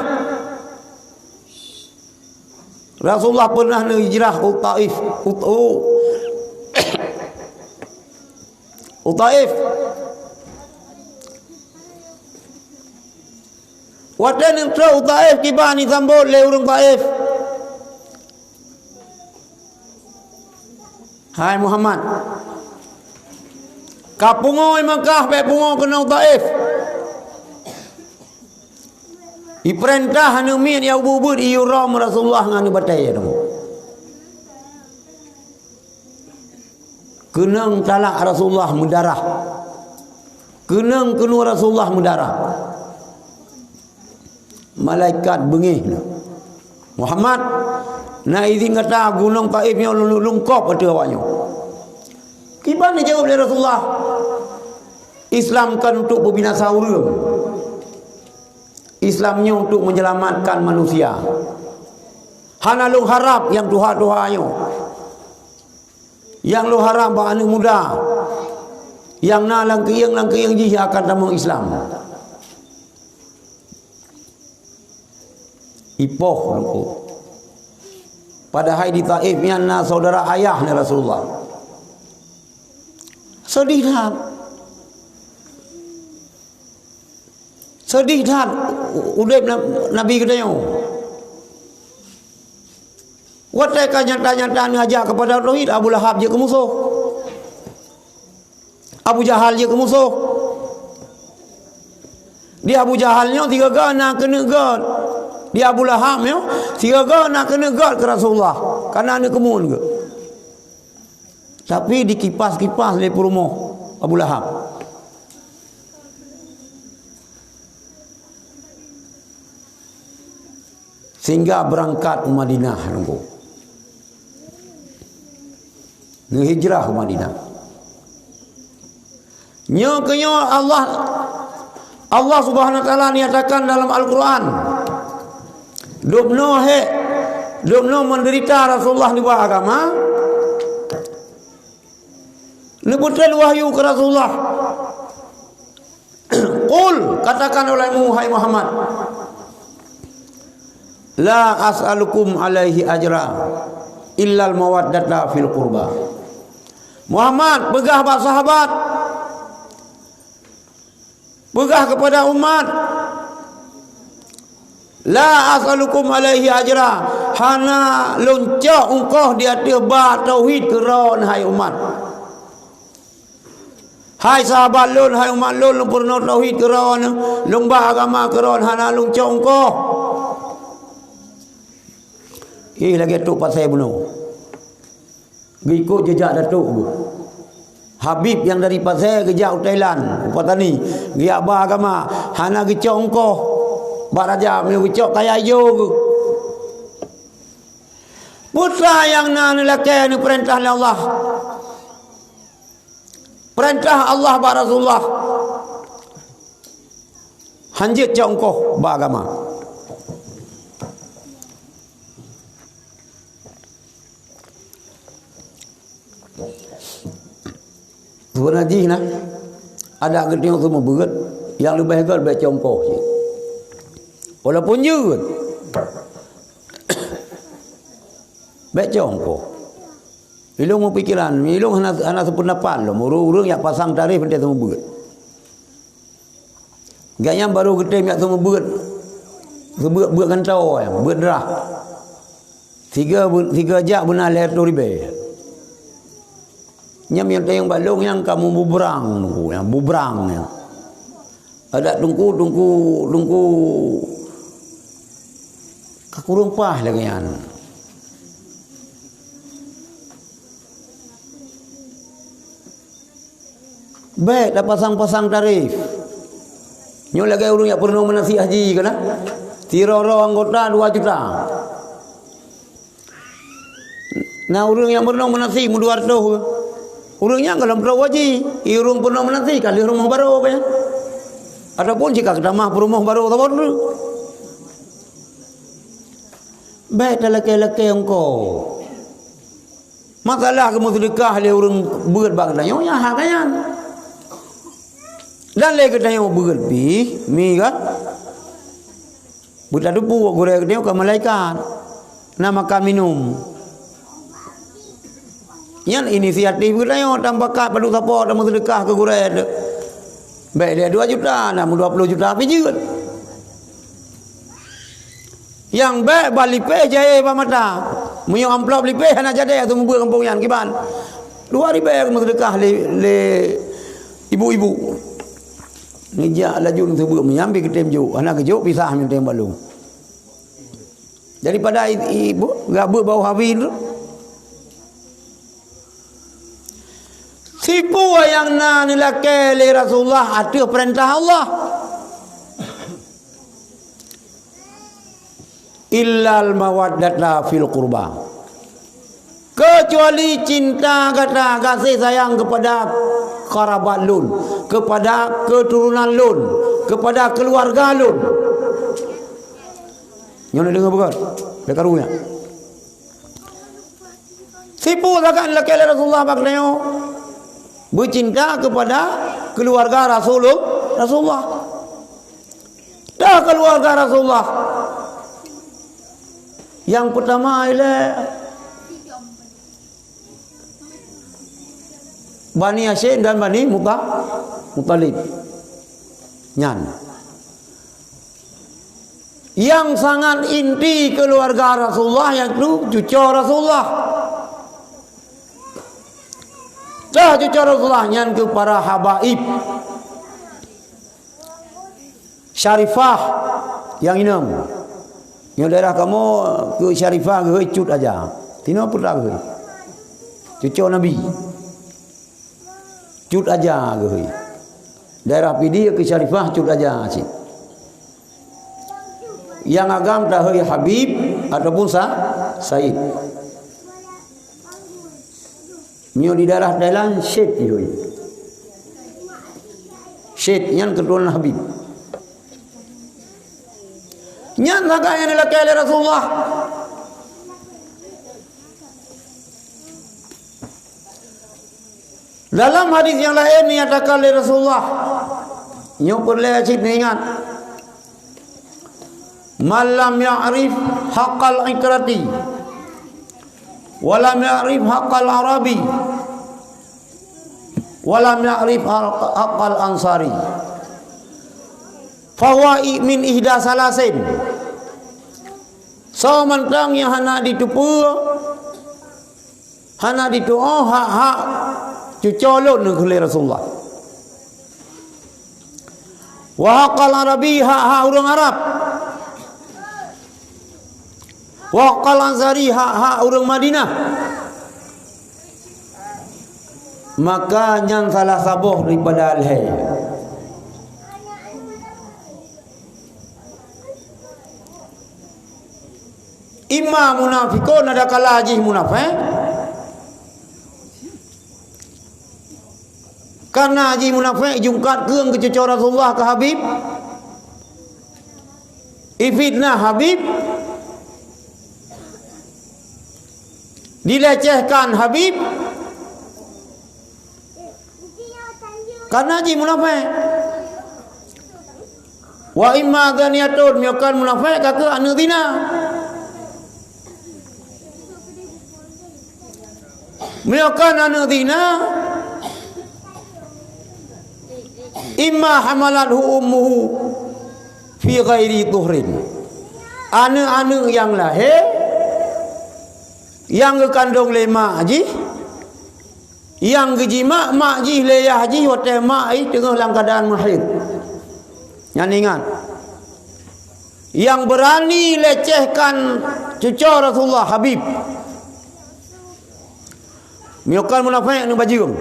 Rasulullah peunah neuhijrah u Taif, u, u, u Taif. Watée neutrok u Taif, kiban jisambot lé ureuëng Taif. Hai Muhammad, ka pungoe Meukah, bék pungoe keunoe Taif. Ipeurintah aneuk miet nyang ubit-ubit iyue rom Rasulullah ngon aneuk batée nyoe. Keunong talak Rasulullah meudarah. Keunong keunoe Rasulullah meudarah. Malaikat beungéh na, "Muhammad, na idhin gata gunong Taif nyoe lôn lungkôb ateueh awaknyoe." Kiban jijaweueb lé Rasulullah, "Islam kon untuk peubinasa ureuëng. Islam nyoe untuk menyelamatkan manusia. Hana lôn harab nyang tuha-tuha nyoe. Nyang lôn harab bak aneuëk muda nyang na lam keuieng-lam keuieng jih nyang akan tamong Islam." Ipoh Teungku. Padahai di Taif nyan na saudara ayah ni Rasulullah. Sedih that. Sedih that udeb na-, Nabi geutanyoe. Watée ka nyata-nyata neuajak keupada tauhid, Abu Lahab jeuet keu musoh. Abu Jahal jeuet keu musoh. Di Abu Jahal nyoe sigoe na keuneuk gét. Di Abu Lahab nyoe sigoe na keuneuk gét keu Rasulullah. Karena aneuk keumun geuh. Tapi dikipas-kipas lé peurumoh Abu Lahab. Sehingga berangkat u Madinah Teungku. Neuhijrah u Madinah. Nyoe keuh nyoe Allah, Allah Subhanahu wa Taala nyatakan dalam Al-Quran, dubnoe hek, dubnoe menderita Rasulullah neuba agama, neupeutrön wahyu keu Rasulullah. Qul, katakan olehmu, hai Muhammad, "La as'alukum alaihi ajra, illal mawaddata fil qurba." Muhammad, peugah bak sahabat, peugah keupada umat, "La as'alukum alaihi ajra." Hana lôn cok ungkoh di ateueh ba tauhid keu droen, hai umat. Hai sahabat lôn, hai umat lôn, lôn peurunoe tauhid keu droen, lôn ba agama keu droen, hana lôn cok ungkoh. Ih, lagée trok pasé bunoe. Geuikot jeujak Datuk geuh. Habib nyang dari Pasé geujak u Thailand, u Patani, geujak ba agama, hana geucok ungkoh bak raja, meunyoe geucok kaya ijo geuh. Peue sa nyang na neulakée neupeurintah lé Allah? Peurintah Allah bak Rasulullah. Hanjeuet cok ungkoh bak agama. Seubeunar jih na, adak geutanyoe seumeubeuet, nyang leubeh gét bèk cok ungkoh cit. Walaupun jeuet, bèk cok ungkoh. Ilôn meupikeran, ilôn hana, hana seupeundapat lom, ureuëng-ureuëng nyang pasang tarif watée seumeubeuet. Gobnyan barô geutem jak seumeubeuet, seumeubeuet beuet gantoe, beuet drah. Sigoe beu-, sigoe jak beuna lhèe reutôh ribèe. Nyan nyang tayong bak lôn nyang ka mububrang, nyang bubrang nyan. Adak teungku, teungku, teungku ka kureueng paih lagèe nyan. Bèk tapasang-pasang tarif. Nyoe lagèe ureueng nyang peurunoe meunasik haji keunan. Sidroe-droe anggota dua juta. Na ureueng nyang peurunoe meunasik meudua reutôh. Ureueng nyan goh lom trok haji, i ureueng peurunoe meunasik ka lheueh rumoh barô keuh nyan. Ataupun cit ka geutamah peurumoh barô saboh treuk. Bèk talakèe-lakèe ungkoh. Masalah geumeuseudeukah lé ureueng beuet bak geutanyoe, nyan hak geuhnyan. Dan lé geutanyoe beuet pih, mi kan? Beutateupeue gurèe geutanyoe ka malaikat, na makan minum. Nyan inisiatif geutanyoe, tamubakat padub sapo, tameuseudeukah keu gurèe teuh. Bèk lé dua juta, na meudua ploh juta pih jeuet. Nyang bèk ba lipéh jayé bak mata. Meunyoe amplop lipéh hana jadèe ateueh mubuet gampông nyan kiban. Dua ribèe meuseudeukah lé, lé ibu-ibu. Neujak laju neuseubeut meunyambi geutem jok, hana geujok pisah meutem balong. Daripada i, i, bu, gabeuet bak hawi tu. Sipeue nyang na neulakèe lé Rasulullah ateueh peurintah Allah? Illal mawaddata fil qurba. Keu Kecuali cinta gata, gaséh sayang keupada karabat lôn, keupada keuturonan lôn, keupada keuluwarga lôn. Nyoe neudeungoe beugöt, deukaru nyan. Sipeue sagai lakée lé Rasulullah bak tanyoe, beucinta keupada keuluwarga Rasulul-, Rasulullah. Dah keuluwarga Rasulullah. Nyang peutama ilée Bani Hasyim dan Bani Muta-, Muthalib. Nyan. Nyang sangat inti keuluwarga Rasulullah, yaitu cuco Rasulullah. Dah cuco Rasulullah nyan keu para habaib. Syarifah nyang inong. Nyoe daerah kamoe keu Syarifah geuhôi Cut Aja. Tinoe peue geuhôi? Cuco Nabi. Cut Aja geuhôi. Daerah Pidie keu Syarifah Cut Aja cit. Nyang agam tahôi Habib ataupun Sa-, Said. Nyoe di daerah Thailand, Syed jihôi. Syed nyan keuturonan Habib. Nyan sagai nyang dilakée lé Rasulullah. Dalam hadis nyang laén dinyatakan lé Rasulullah, nyoe peureulée cit neuingat, "Man lam ya'rif haqqal itrati, wa lam ya'rif haqqal arabi, wa lam ya'rif haqq-, haqqal ansari, fahuwa i-, min ihda salasin." Soe mantong nyang hana jiteupeue, hana jituoh hak-hak cuco lôn, kheun lé Rasulullah. Wa haqqal arabi, hak-hak ureuëng Arab. Wa haqqal ansari, hak-hak ureuëng Madinah. Maka nyan salah saboh daripada lhée. Imma munafikon, ada kala jih munafék. Karena jih munafék, jungkat keueng keu cuco Rasulullah keu Habib. Ifitnah Habib. Dilecehkan Habib. Karena jih munafék. Wa imma zaniyatun, meunyoe kon munafék ka keuh aneuëk zina. Meunyoe kon aneuëk zina, imma hamalathu ummuhu fi ghairi tuhrin. Aneuëk-aneuëk nyang lahé, nyang geukandong lé mak jih, nyang geujimak mak jih lé yah jih watée mak jih teungoh lam keuadaan meuhaid. Nyan ingat. Nyang beurani lecehkan cuco Rasulullah, Habib. Meunyoe kon munafék, aneuëk bajeueng.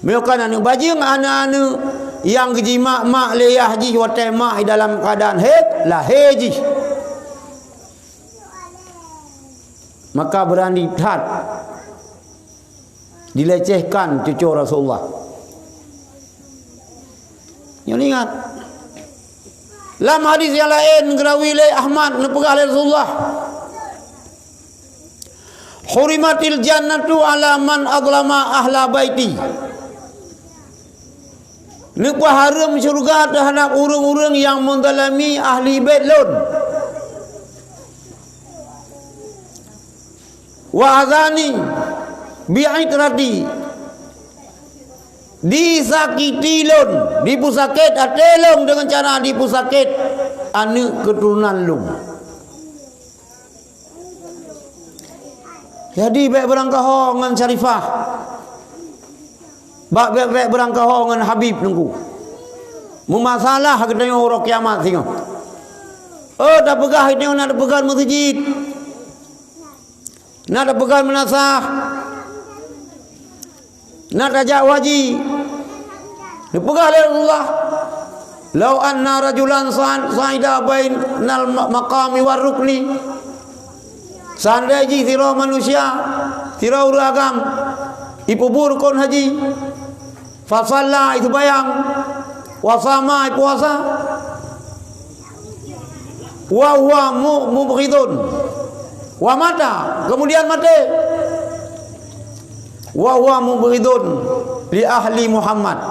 Meunyoe kon aneuëk bajeueng, aneuëk-aneuëk nyang geujimak mak lé yah jih watée mak jih dalam keuadaan haid, lahé jih. Maka beurani that dilecehkan cuco Rasulullah. Nyoe ingat. Lam hadis nyang laén geurawi lé Ahmad, neupeugah lé Rasulullah, "Hurimatil jannatu ala man azlama ahla baiti." Neupeuhareuem syeuruga teuhadab ureuëng-ureuëng nyang meuzalami ahli bét lôn. Wa azani bi itrati, disakiti lôn, dipeusakét até lôn deungon cara dipeusakét aneuëk keuturonan lôn. Jadi bék beurangkaho ngon Syarifah. Bak bék-bék beurangkaho ngon Habib Teungku. Meumasalah geutanyoe uroe kiamat singoh. Oh, tapeugah geutanyoe na tapeugah meuseujid. Na tapeugah meunasah. Na tajak haji. Neupeugah lé Rasulullah, "Lau anna rajulan sa-, sa'ida bainal ma-, maqami war rukni." Seandai jih sidroe manusia Sidroe ureuëng agam, ipeubuet rukon haji, fasalla, iseumayang, wasama, ipuasa, wa huwa mu-, mubghidun, wa mata, kemudian maté, wa huwa mubghidun li ahli Muhammad.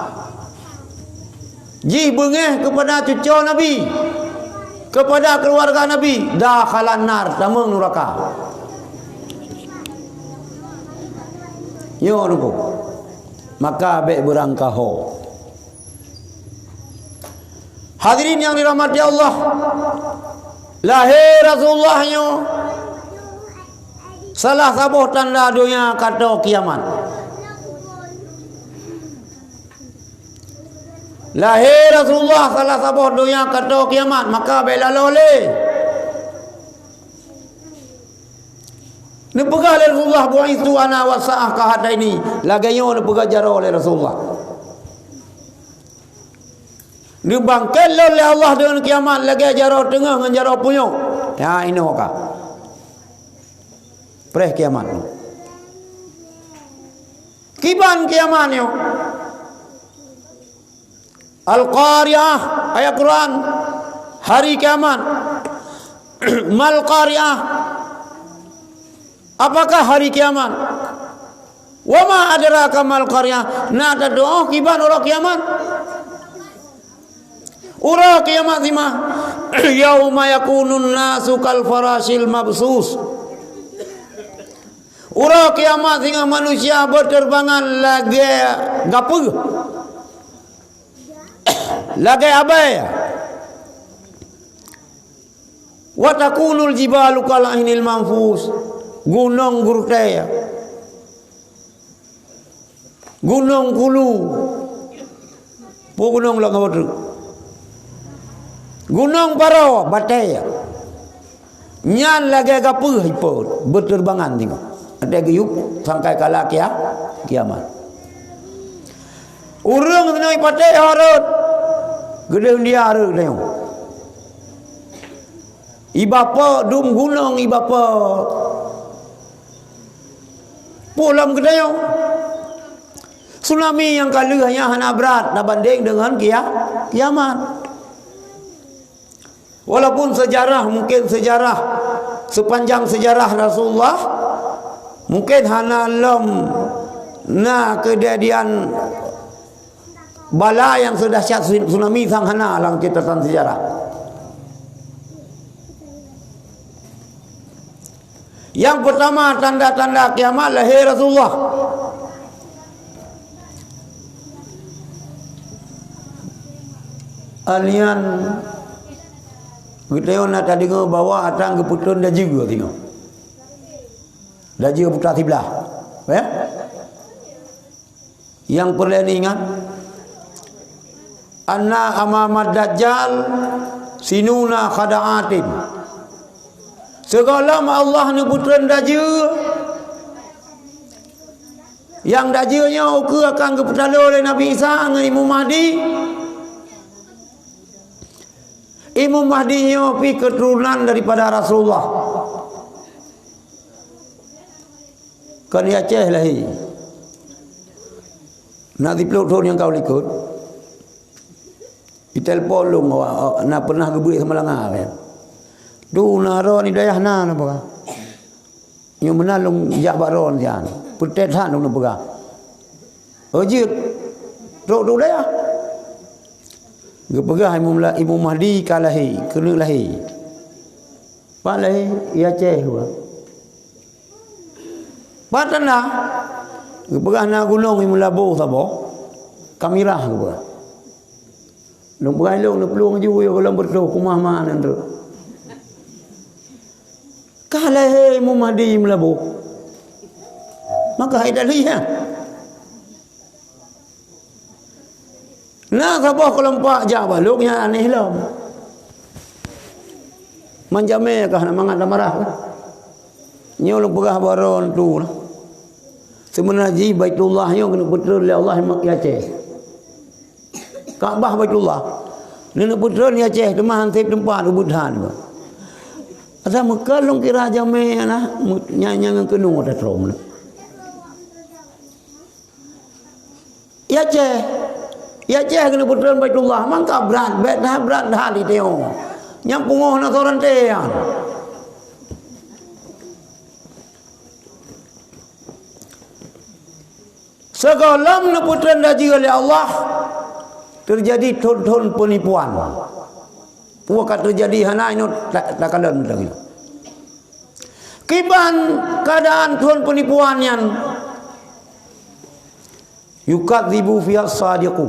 Jih beungéh keupada cucoe Nabi, keupada keuluwarga Nabi, dakhalan nar, tamong nuraka. Nyoe nunggu. Maka bék beurangkaho. Hadirin nyang dirahmati Allah, lahé Rasulullah nyoe salah saboh tanda donya ka tô kiamat. Lahé Rasulullah salah saboh donya ka tô kiamat, maka bék laloe lé. Neupeugah lé Rasulullah, "Bu'itsu ana was sa'ah kahataini." Lagée nyoe neupeugah jaroe lé Rasulullah. Neubangkét lôn lé Allah deungon kiamat lagée jaroe teungoh ngon jaroe punyueng. Ya, inoe ka. Preh kiamat. Kiban kiamat nyoe. Al-Qari'ah, ayat Quran, hari kiamat. Mal Qari'ah. Apakah hari kiamat? Wa ma adraka mal Qari'ah. Na tatuoh kiban uroe kiamat? Uroe kiamat simah. Yauma yakunun nasu kal farashil mabsus. Uroe kiamat singoh manusia beuteurbangan lagée gapeuh, lagée abée. Wa takunul jibalu kal 'ainil manfus. Gunong geurutée, gunong kulu, peue gunong lagée ngon treuk, gunong paro, batée. Nyan lagée gapeuh ipot, beuteurbangan singoh. Watée geuyueb sangkai kala kia-, kiamat. Ureuëng singoh ipatéh ho rhot, geudeh dia rhot tanyoe. Iba po dum gunong, iba po peue lom geutanyoe. Tsunami nyang ka lheueh nyan hana brat tabandeng deungon kia-, kiamat. Walaupun sejarah, mungkin sejarah, sepanjang sejarah Rasulullah, mungkin hana lom na keujadian bala nyang seudahsyat tsunami sang hana lam catatan sejarah. Nyang peutama tanda-tanda kiamat lahé Rasulullah. Alian geutanyoe na tadeungoe bahwa atra geupeutrön dajeu singoh. Dajeu buta siblah. Ya? Nyang peureulée ingat, anna amamad dajjal sinuna khada'atin. Sigohlom Allah neupeutrön dajeu, nyang dajeu nyoe ukeue akan geupeutaloe lé Nabi Isa ngon Imum Mahdi. Imum Mahdi nyoe pih keuturonan daripada Rasulullah. Kon di Aceh lahé. Na siplôh thon nyang ka u likot. Itelpon lôn, na pernah geubri Samalanga kan. Tu na droe di dayah na, na peugah. Nyoe meunan lôn jak bak droe nyan. Peutet that lôn peugah. Oh jeuet. Trok tu dayah. Geupeugah Imum La-, Imum Mahdi ka lahé, keuneuk lahé. Pat lahé, i Aceh geupeugah. Pat tanda, geupeugah na gunong i Meulaboh saboh, ka mirah geupeugah. Lôn peugah ilong neuplueng ju yoh gohlom beureutoh kumah ma nan treuk. Ka lahé Imum Mahdi i Meulaboh. Maka hai tadi ya. Na saboh keulompok jak bak lôn nyan aneh lom. Man jamé ka hana mangat tamarah ka. Nyoe lôn peugah bak droe tu lah. Seubeuna jih Baitullah nyoe keuneuk peutrön lé Allah i Aceh. Ka'bah Baitullah. Neuk peutrön i Aceh teuma han sép teumpat ubit han. Asai meukeulong kira jamé na, nyang, nyang keunoe ata trom na. I Aceh. I Aceh keuneuk peutreun Baitullah, mangka brat, bèk that brat that i tanyoe. Nyang pungoh na soe ranté nyan. Sigohlom neupeutreun laju lé Allah, teujadi thon-thon peunipuan. Peue ka teujadi hana inoe ta-, takalon lagèe nyoe. Kiban keuadaan thon peunipuan nyan, yukadzibu fiha shadiqu.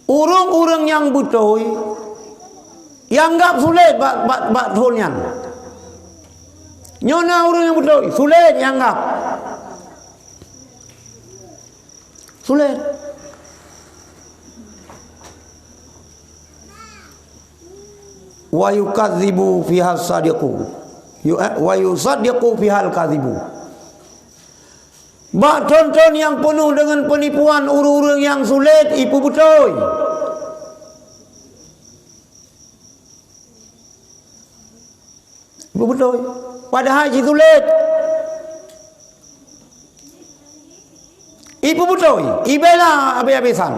Ureueng-ureueng nyang beutôi, ianggap sulet bak, bak, bak thon nyan. Nyoe na ureueng nyang beutôi, sulet ianggap. Sulet. Wa yukadzibu fiha shadiqu. Yu-, eh, wa yusaddiqu fihal kadzibu. Bak thon-thon nyang peunoh deungon peunipuan ureueng-ureueng nyang sulet, ipeubeutôi. Ipeubeutôi. Padahai jisulet. Ipeubeutôi, ibela abéh-abésan.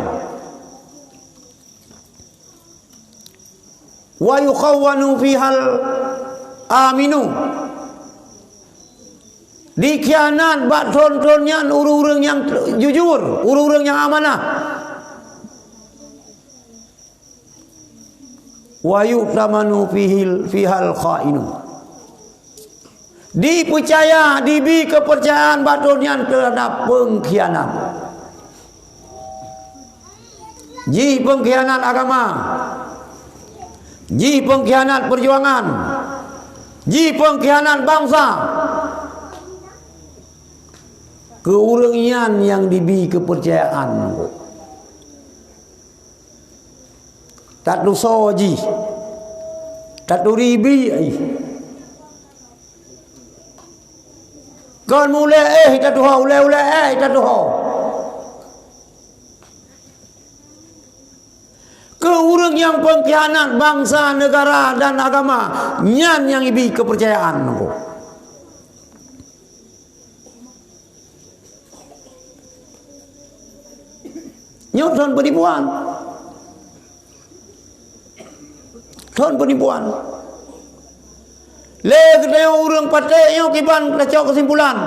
Wa yukhawwanu fihal aminu. Dikhianat bak thon-thon nyan ureueng-ureueng nyang jujur, ureueng-ureueng nyang amanah. Wa yu'tamanu fihil, fihal kha'inu. Dipeucaya, dibi keupeurcayaan bak thon nyan teuhadap peungkhianat. Jih peungkhianat agama. Jih peungkhianat peujuangan. Jih peungkhianat bansa. Keu ureueng nyan nyang dibi keupeurcayaan. Tatusoe jih, taturi biek jih. Kon ulée éh tatuho, ulée-ulée éh tatuho. Keu ureueng nyang peungkhianat bansa, neugara, dan agama, nyan nyang ibi keupeurcayaan nyoe. Nyoe thon peunipuan. Thon peunipuan. Lé geutanyoe ureueng paték nyoe kiban tacok keusimpulan.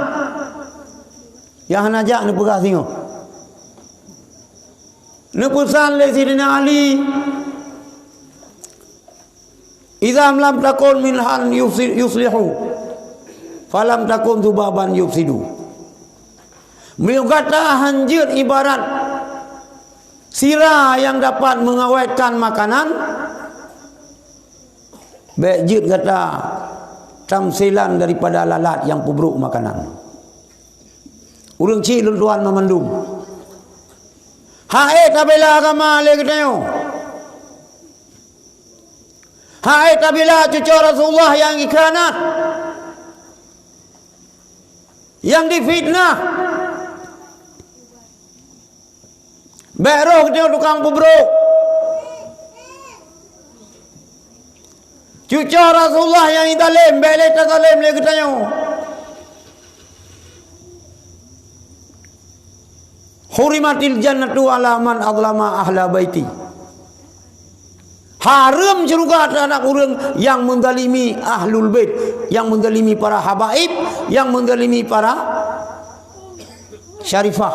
Nyang hana jak neupeugah singoh. Neupeusan lé Sidina Ali, "Idza lam takun minhan yufsi-, yuslihu, falam takun dzubaban yufsidu." Meunyoe gata han jeuet ibarat sira nyang dapat mengawetkan makanan, bék jeuet gata tamsilan daripada lalat nyang peubrok makanan. Ureueng chik lôn tuan meumandum. Hai tabela agama lé geutanyoe. Hai tabela cucoe Rasulullah nyang ikhianat, nyang difitnah. Bék roh geutanyoe tukang peubrok. Cucoe Rasulullah nyang italém, bék lé tatalém lé geutanyoe. Hurimatil jannatu ala man azlama ahla baiti. Hareuem syeuruga teuhadap ureueng nyang meuzalimi ahlul bait, nyang meuzalimi para habaib, nyang meuzalimi para syarifah.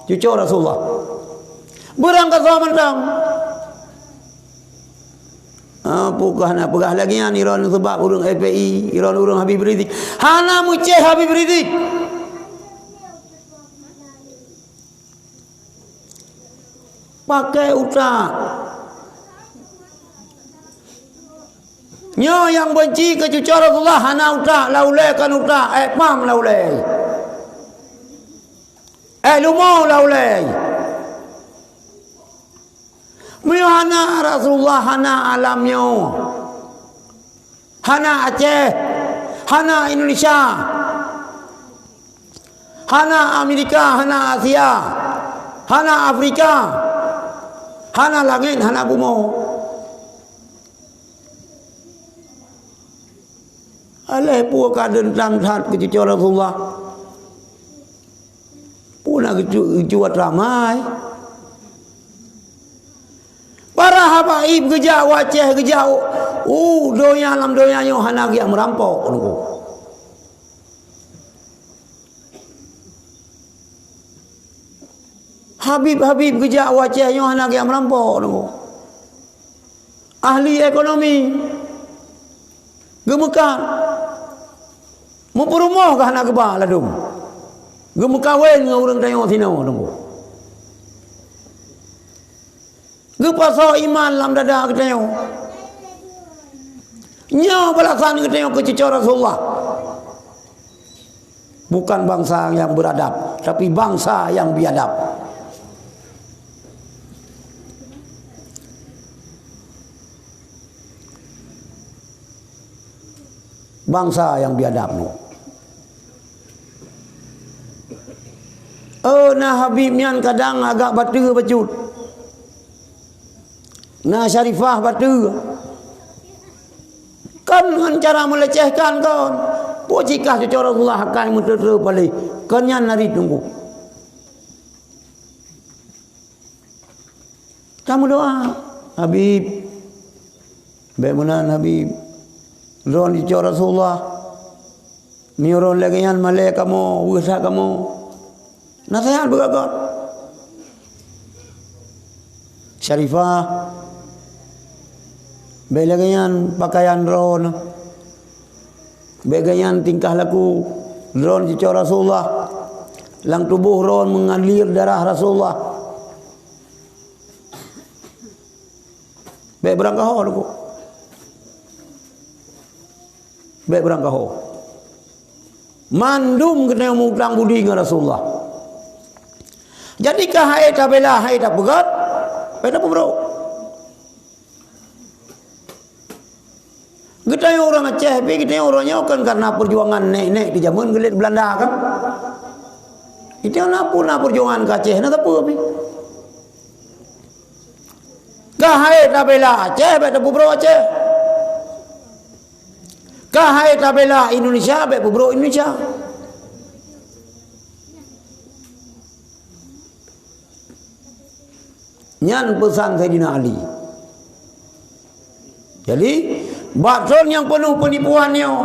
Cucoe Rasulullah. Beurangkasoe mantong. Ah, peugah na peugah lagèe nyan, droeneuh sabab ureueng F P I, droeneuh ureueng Habib Rizik. Hana meucéh Habib Rizik. Pakai utak. Nyoe nyang beunci keu cucoe Rasulullah hana utak, lam ulèe kon utak, ék pam lam ulèe. Ék leumo lam ulèe. Meunyoe hana Rasulullah, hana alam nyoe. Hana Aceh, hana Indonesia, hana Amerika, hana Asia, hana Afrika, hana langét, hana bumoe. Alah peue ka deuntam that keu cucoe Rasulullah. geucu-, geucuat ramai. Para habaib geujak u Aceh, geujak u, u donya, lam donya nyoe hana geujak meurampok, Teungku. Habib-habib geujak u Aceh nyoe hana geujak meurampok, Teungku. Ahli ekonomi. Geumeukat. Meupeurumoh ka hana geuba ladôm. Geumeukawen ngon ureuëng tanyoe sinoe, Teungku. Geupasoe iman lam dada geutanyoe. Nyoe balasan geutanyoe keu cucoe Rasulullah. Bukan bangsa yang beradab, tapi bangsa yang biadab. Bangsa yang biadab nyoe. Oh, na Habib nyan kadang agak bateue bacut. Na Syarifah bateue. Kan ngon cara meulecehkan kon. Peue cikah cucoe Rasulullah akai meuteuteu paléh. Kon nyan nari Teungku. Tameudoa, "Habib, bék meunan, Habib. Droeneuh cucoe Rasulullah. Meunyoe droeneuh lagée nyan malée kamoe, weueh that kamoe." Naseuhat beugöt-göt. "Syarifah, bék lagée nyan pakaian droeneuh. Bék lagée nyan tingkah laku. Droeneuh cucoe Rasulullah. Lam tuboh droeneuh meungalir darah Rasulullah." Bék beurangkaho, Teungku. Bék beurangkaho. Mandum geutanyoe meu-utang budi ngon Rasulullah. Jadi ka hai tabela, hai tapeugöt, hai tapeubrok. Geutanyoe ureuëng Aceh, pi geutanyoe ureuëng nyoe kan karena perjuangan nek-nek di zaman geulet Belanda kan. Itu na pun na perjuangan ke Aceh, na teupeu pi. Ka hai tabela Aceh, bék tapeubrok Aceh. Ka hai tabela Indonesia, bék peubrok Indonesia. Nyan peusan Saidina Ali. Jadi, bak thon nyang peunoh peunipuan nyoe,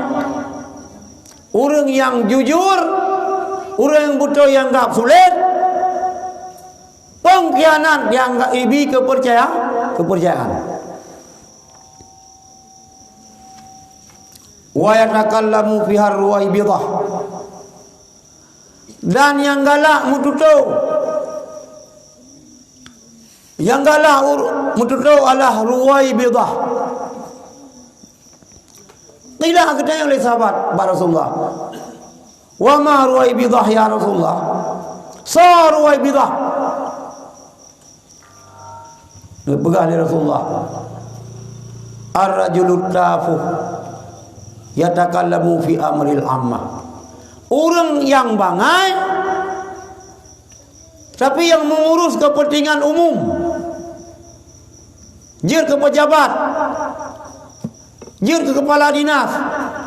ureuëng nyang jujur, ureuëng nyang beutôi nyang anggab sulet, pengkhianat nyang ibi keupeurcaya-, keupeurcayaan. Wa yatakallamu fiha ruwaibidah. Dan nyang galak meututoe. Nyang galak ur-, meututoe adalah ruwaibidah. Qila, geutanyong lé sahabat bak Rasulullah, "Wa ma ruwaibidah ya Rasulullah?" Soe ruwaibidah? Geupeugah lé Rasulullah, "Ar-rajulut tafuh yatakallamu fi amril ammah." Ureuëng nyang bangai, tapi nyang meungurus keupeuntengan umum. Jeuet keu peujabat, jeuet keu keupala dinas,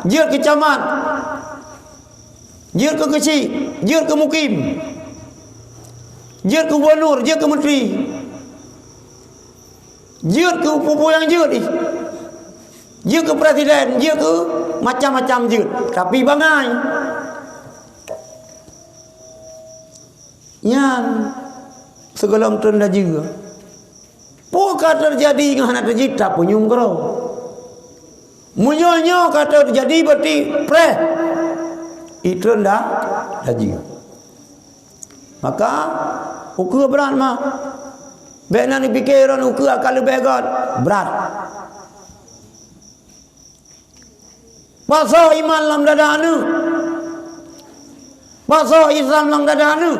jeuet keu camat, jeuet keu keuchik, jeuet keu mukim, jeuet keu gubernur, jeuet keu menteri, jeuet keu peue-peue nyang jeuet ih. Jeuet keu presiden, jeuet keu macam-macam jeuet. Tapi bangai. Nyan sigohlom treun laju. Peue ka teujadi ngon hana teujadi, tapeunyum keudroe. Meunyoe nyoe ka teujadi, berarti preh. Itreun dah laju. Maka, ukeue brat mah. Bék na neupike droen ukeue akan leubeh göt. Brat. Pasoe iman lam dada aneuk. Pasoe Islam lam dada aneuk.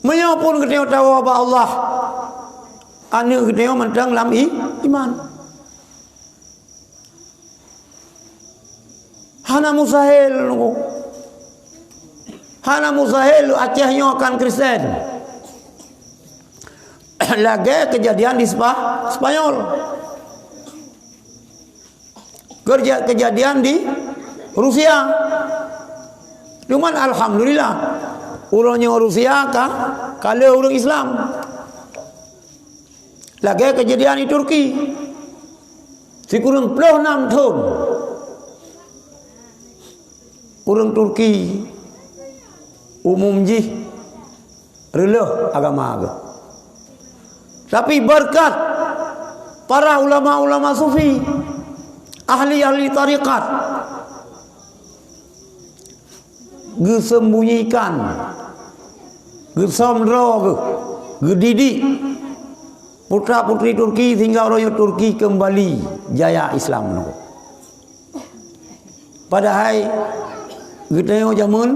Meunyoe pun geutanyoe tawoe bak Allah, aneuk geutanyoe mantong lam i-, iman. Hana mustahil, Teungku. Hana mustahil Aceh nyoe akan Kristen. Lagée keujadian di Spa-, Spanyol. Kerja-, keujadian di Rusia. Cuman alhamdulillah, uroe nyoe Rusia ka, ka le ureuëng Islam. Lagée keujadian di Turki. Sikureueng ploh nam thon, ureuëng Turki umum jih reuloh agama geuh. Tapi beureukat para ulama-ulama sufi, ahli-ahli tarekat, geuseumbunyikan, geusöm droe geuh, geudidik putra-putri Turki sehingga uroe nyoe Turki keumbali jaya Islam nyoe. Padahai geutanyoe jameun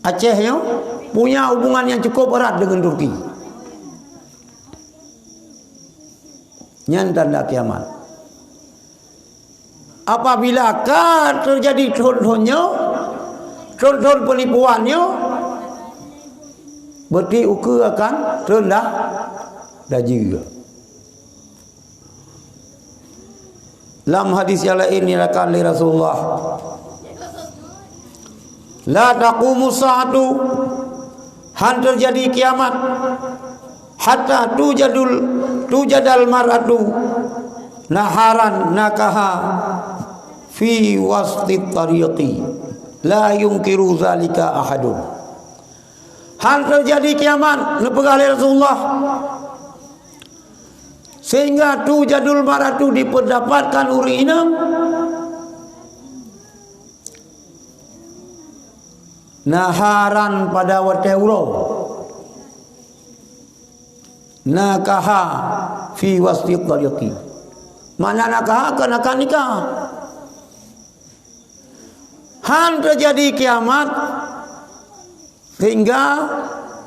Aceh nyoe punya hubungan yang cukup erat dengan Turki. Nyan tanda kiamat. Apabila ka teujadi thon-thon nyoe, thon-thon peunipuan nyoe, berarti ukeue akan treun dah laju. Lam hadis nyang laén nyatakan lé Rasulullah, "La taqumu sa'atu," han teujadi kiamat, "hatta tujadul, tujadal mar'atu naharan nakaha fi wastit tariqi, la yungkiru zalika ahadun." Han teujadi kiamat, neupeugah lé Rasulullah, sehingga tujadul mar'atu dipeudapatkan ureuëng inong naharan pada watée uroe, nakaha fi wastit tariqi. Makna nakaha kan akan nikah. Han teujadi kiamat, sehingga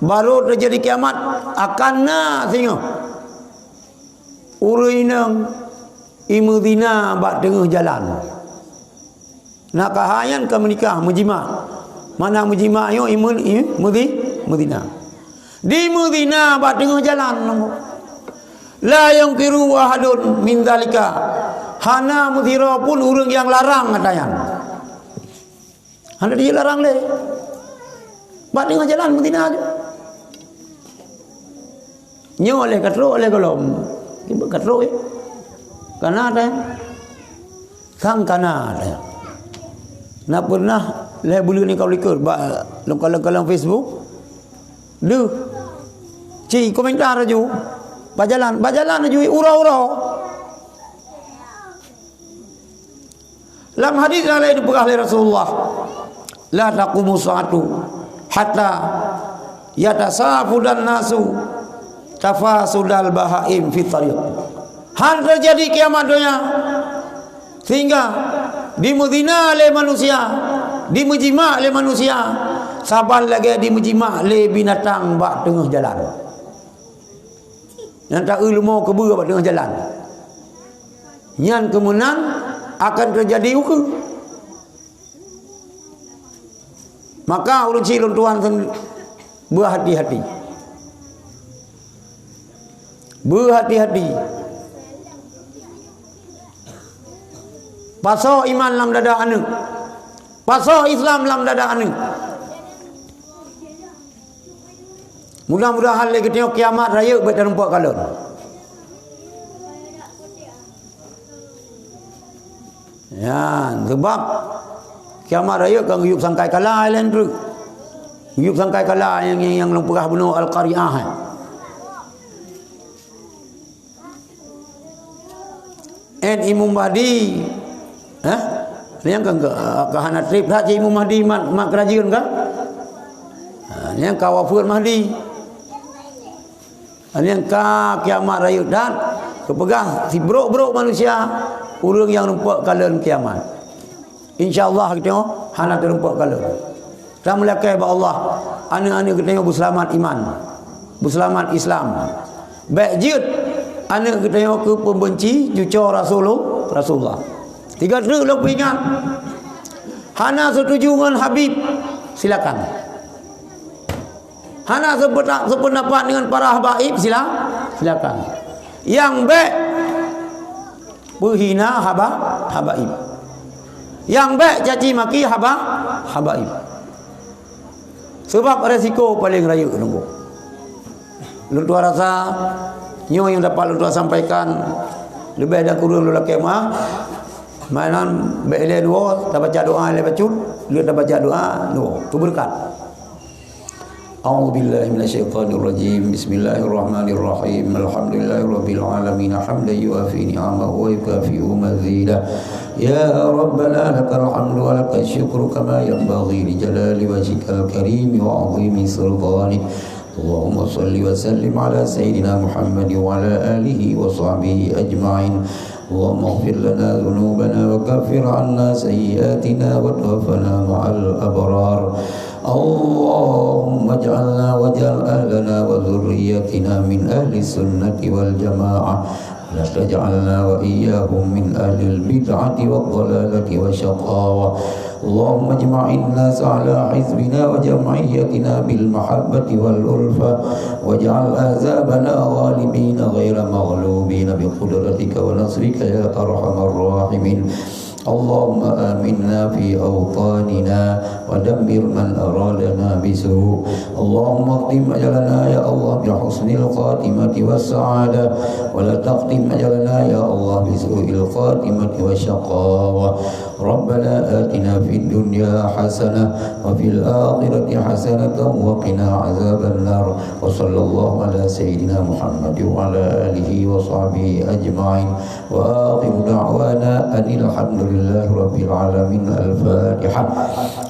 barô teujadi kiamat akan na singoh ureuëng inong imeuzina bak teungoh jalan. Nakaha nyan ka meunikah, meujimak. Makna meujimak nyoe imeun-, i-, meuzi-, meuzina. Dimeuzina bak teungoh jalan. La yungkiru ahadun min dzalika. Hana meusidroe pun ureuëng nyang larang ata nyan. Hana dilarang lé. Bak teungoh jalan meuzina aju. Nyoe lé ka trok lé gohlom. Tiba ka trok, ya. Kana ata nyan. Sang kana ata nyan. Na pernah lé buleuen nyoe ka likot bak lam kalon-kalon Facebook. Deuh. Ci komentar aju. Bak jalan, bak jalan aju uroe-uroe. Lam hadis nyang laén dipeugah lé Rasulullah, "La taqumu sa'atu hatta yatasafudan nasu tafasudal bahaim fit tariq." Han teujadi kiamat donya sehingga dimeuzina lé manusia, dimeujimak lé manusia, saban lagée dimeujimak lé binatang bak teungoh jalan. Nyang ta-eu leumo keubeue bak teungoh jalan. Nyan keumeunan akan teujadi ukeue. Maka ulôn ci lôn tuan sen-, beuhati-hati. Beuhati-hati. Pasoe iman lam dada aneuëk. Pasoe Islam lam dada aneuëk. Mudah-mudahan lé geutanyoe kiamat rayeuk bék tarumpok kalon. Ya, sebab kiamat rayeuk kan geuyueb sangkai kala laén treuk. Geuyueb sangkai kala nyang, nyang, nyang lôn peugah bunoe Al-Qari'ah, eh. En Imam Mahdi, hah? Nyang ka, ka, ka hana treb that cit Imam Mahdi mat, mat keurajeuen ka? Ha, nyang ka wafeuet Mahdi. Ha, nyang ka kiamat rayeuk that, geupeugah sibrok-brok manusia, ureuëng nyang rumpok kalon kiamat. Insya Allah geutanyoe hana teurumpok kalon. Tameulakée bak Allah, aneuëk-aneuëk geutanyoe beuseulamat iman, beuseulamat Islam. Bék jeuet aneuëk geutanyoe keu peubeunci cucoe Rasulul-, Rasulullah. Tiga treuk lôn peuingat, hana seutuju ngon Habib, silakan. Hana seupeuta-, seupeunapat deungon para habaib, sila-, silakan. Nyang bék peuhina haba-, habaib. Nyang bèk caci maki haba, habaib. Sebab resiko paleng rayeuk nunggu. Lôn tuan rasa, nyoe nyang dapat lôn tuan sampaikan, leubeh dan kureueng lôn lakèe meu'ah. Meunan bèk ilèe dua, tabaca doa ilèe bacut, lheuh tabaca doa dua. Keu beureukat. A'udzubillahi minasyaitonirrajim. Bismillahirrahmanirrahim. Alhamdulillahirabbil alamin. Hamdan yuwafi ni'amahu wa yukafi'u mazidah. Ya Rabbana lakal hamdu wa lakasy syukru kama yanbaghi li jalali wajhikal karimi wa 'azimi sultanik. Allahumma shalli wa sallim ala sayyidina Muhammad wa ala alihi wa sahbihi ajma'in. Allahumma ighfir lana dzunubana wa kaffir 'anna sayyi'atina wa tawaffana ma'al abrar. Allahumma ij'alna waj'al ahlana wa dzurriyyatina min ahli sunnati wal jamaah. La taj'alna wa iyyahum min ahlil bid'ati wad dhalalati wasy syaqawah. Allahumma ijma'in nasa ala hizbina wa jam'iyyatina bil mahabbati wal ulfa, waj'al ahzabana ghalibina ghaira maghlubina bi qudratika wa nasrika ya arhamar rahimin. Allahumma aminna fi awtanina wa dammir man aradana bisu'. Allahumma khtim ajalana ya Allah bi husnil khatimati was sa'adah, wa la takhtim ajalana ya Allah bi su'il khatimati wasy syaqawah. Rabbana atina fid dunya hasanah wa fil akhirati hasanatan wa qina azabannar. Wa sallallahu ala sayyidina Muhammad wa ala alihi wa sahbihi ajma'in. Wa akhiru da'wana anil hamdulillahi rabbil alamin. Al-Fatihah.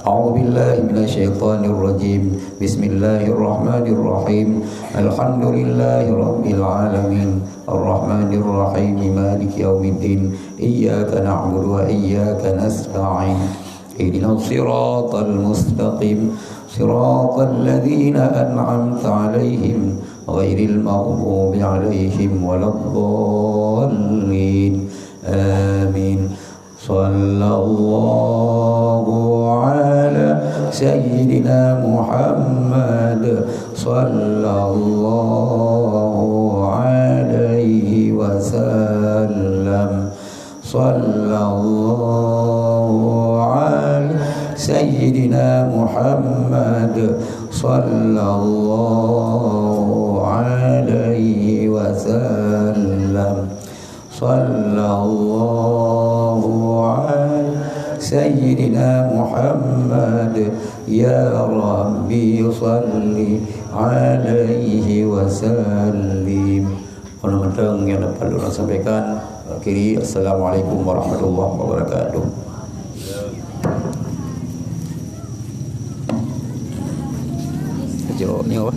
A'udzubillahi minasyaitonirrajim. Bismillahirrahmanirrahim. Alhamdulillahi rabbil alamin. Arrahmanirrahim. Maliki yaumiddin. Iyyaka na'budu wa iyyaka nasta'in. Ihdinas siratal mustaqim. Siratal ladzina an'amta 'alaihim ghairil maghdubi 'alaihim waladdallin. Amin. Sallallahu ala sayyidina Muhammad. Sallallahu alaihi wasallam. Sallallahu ala sayyidina Muhammad. Sallallahu alaihi wasallam. Sallallahu ala sayyidina Muhammad. Ya Rabbi salli alaihi wasallim. Meunan mantong nyang dapat ulôn sampaikan. Akhiri, assalamualaikum warahmatullahi wabarakatuh. Jawab ni apa?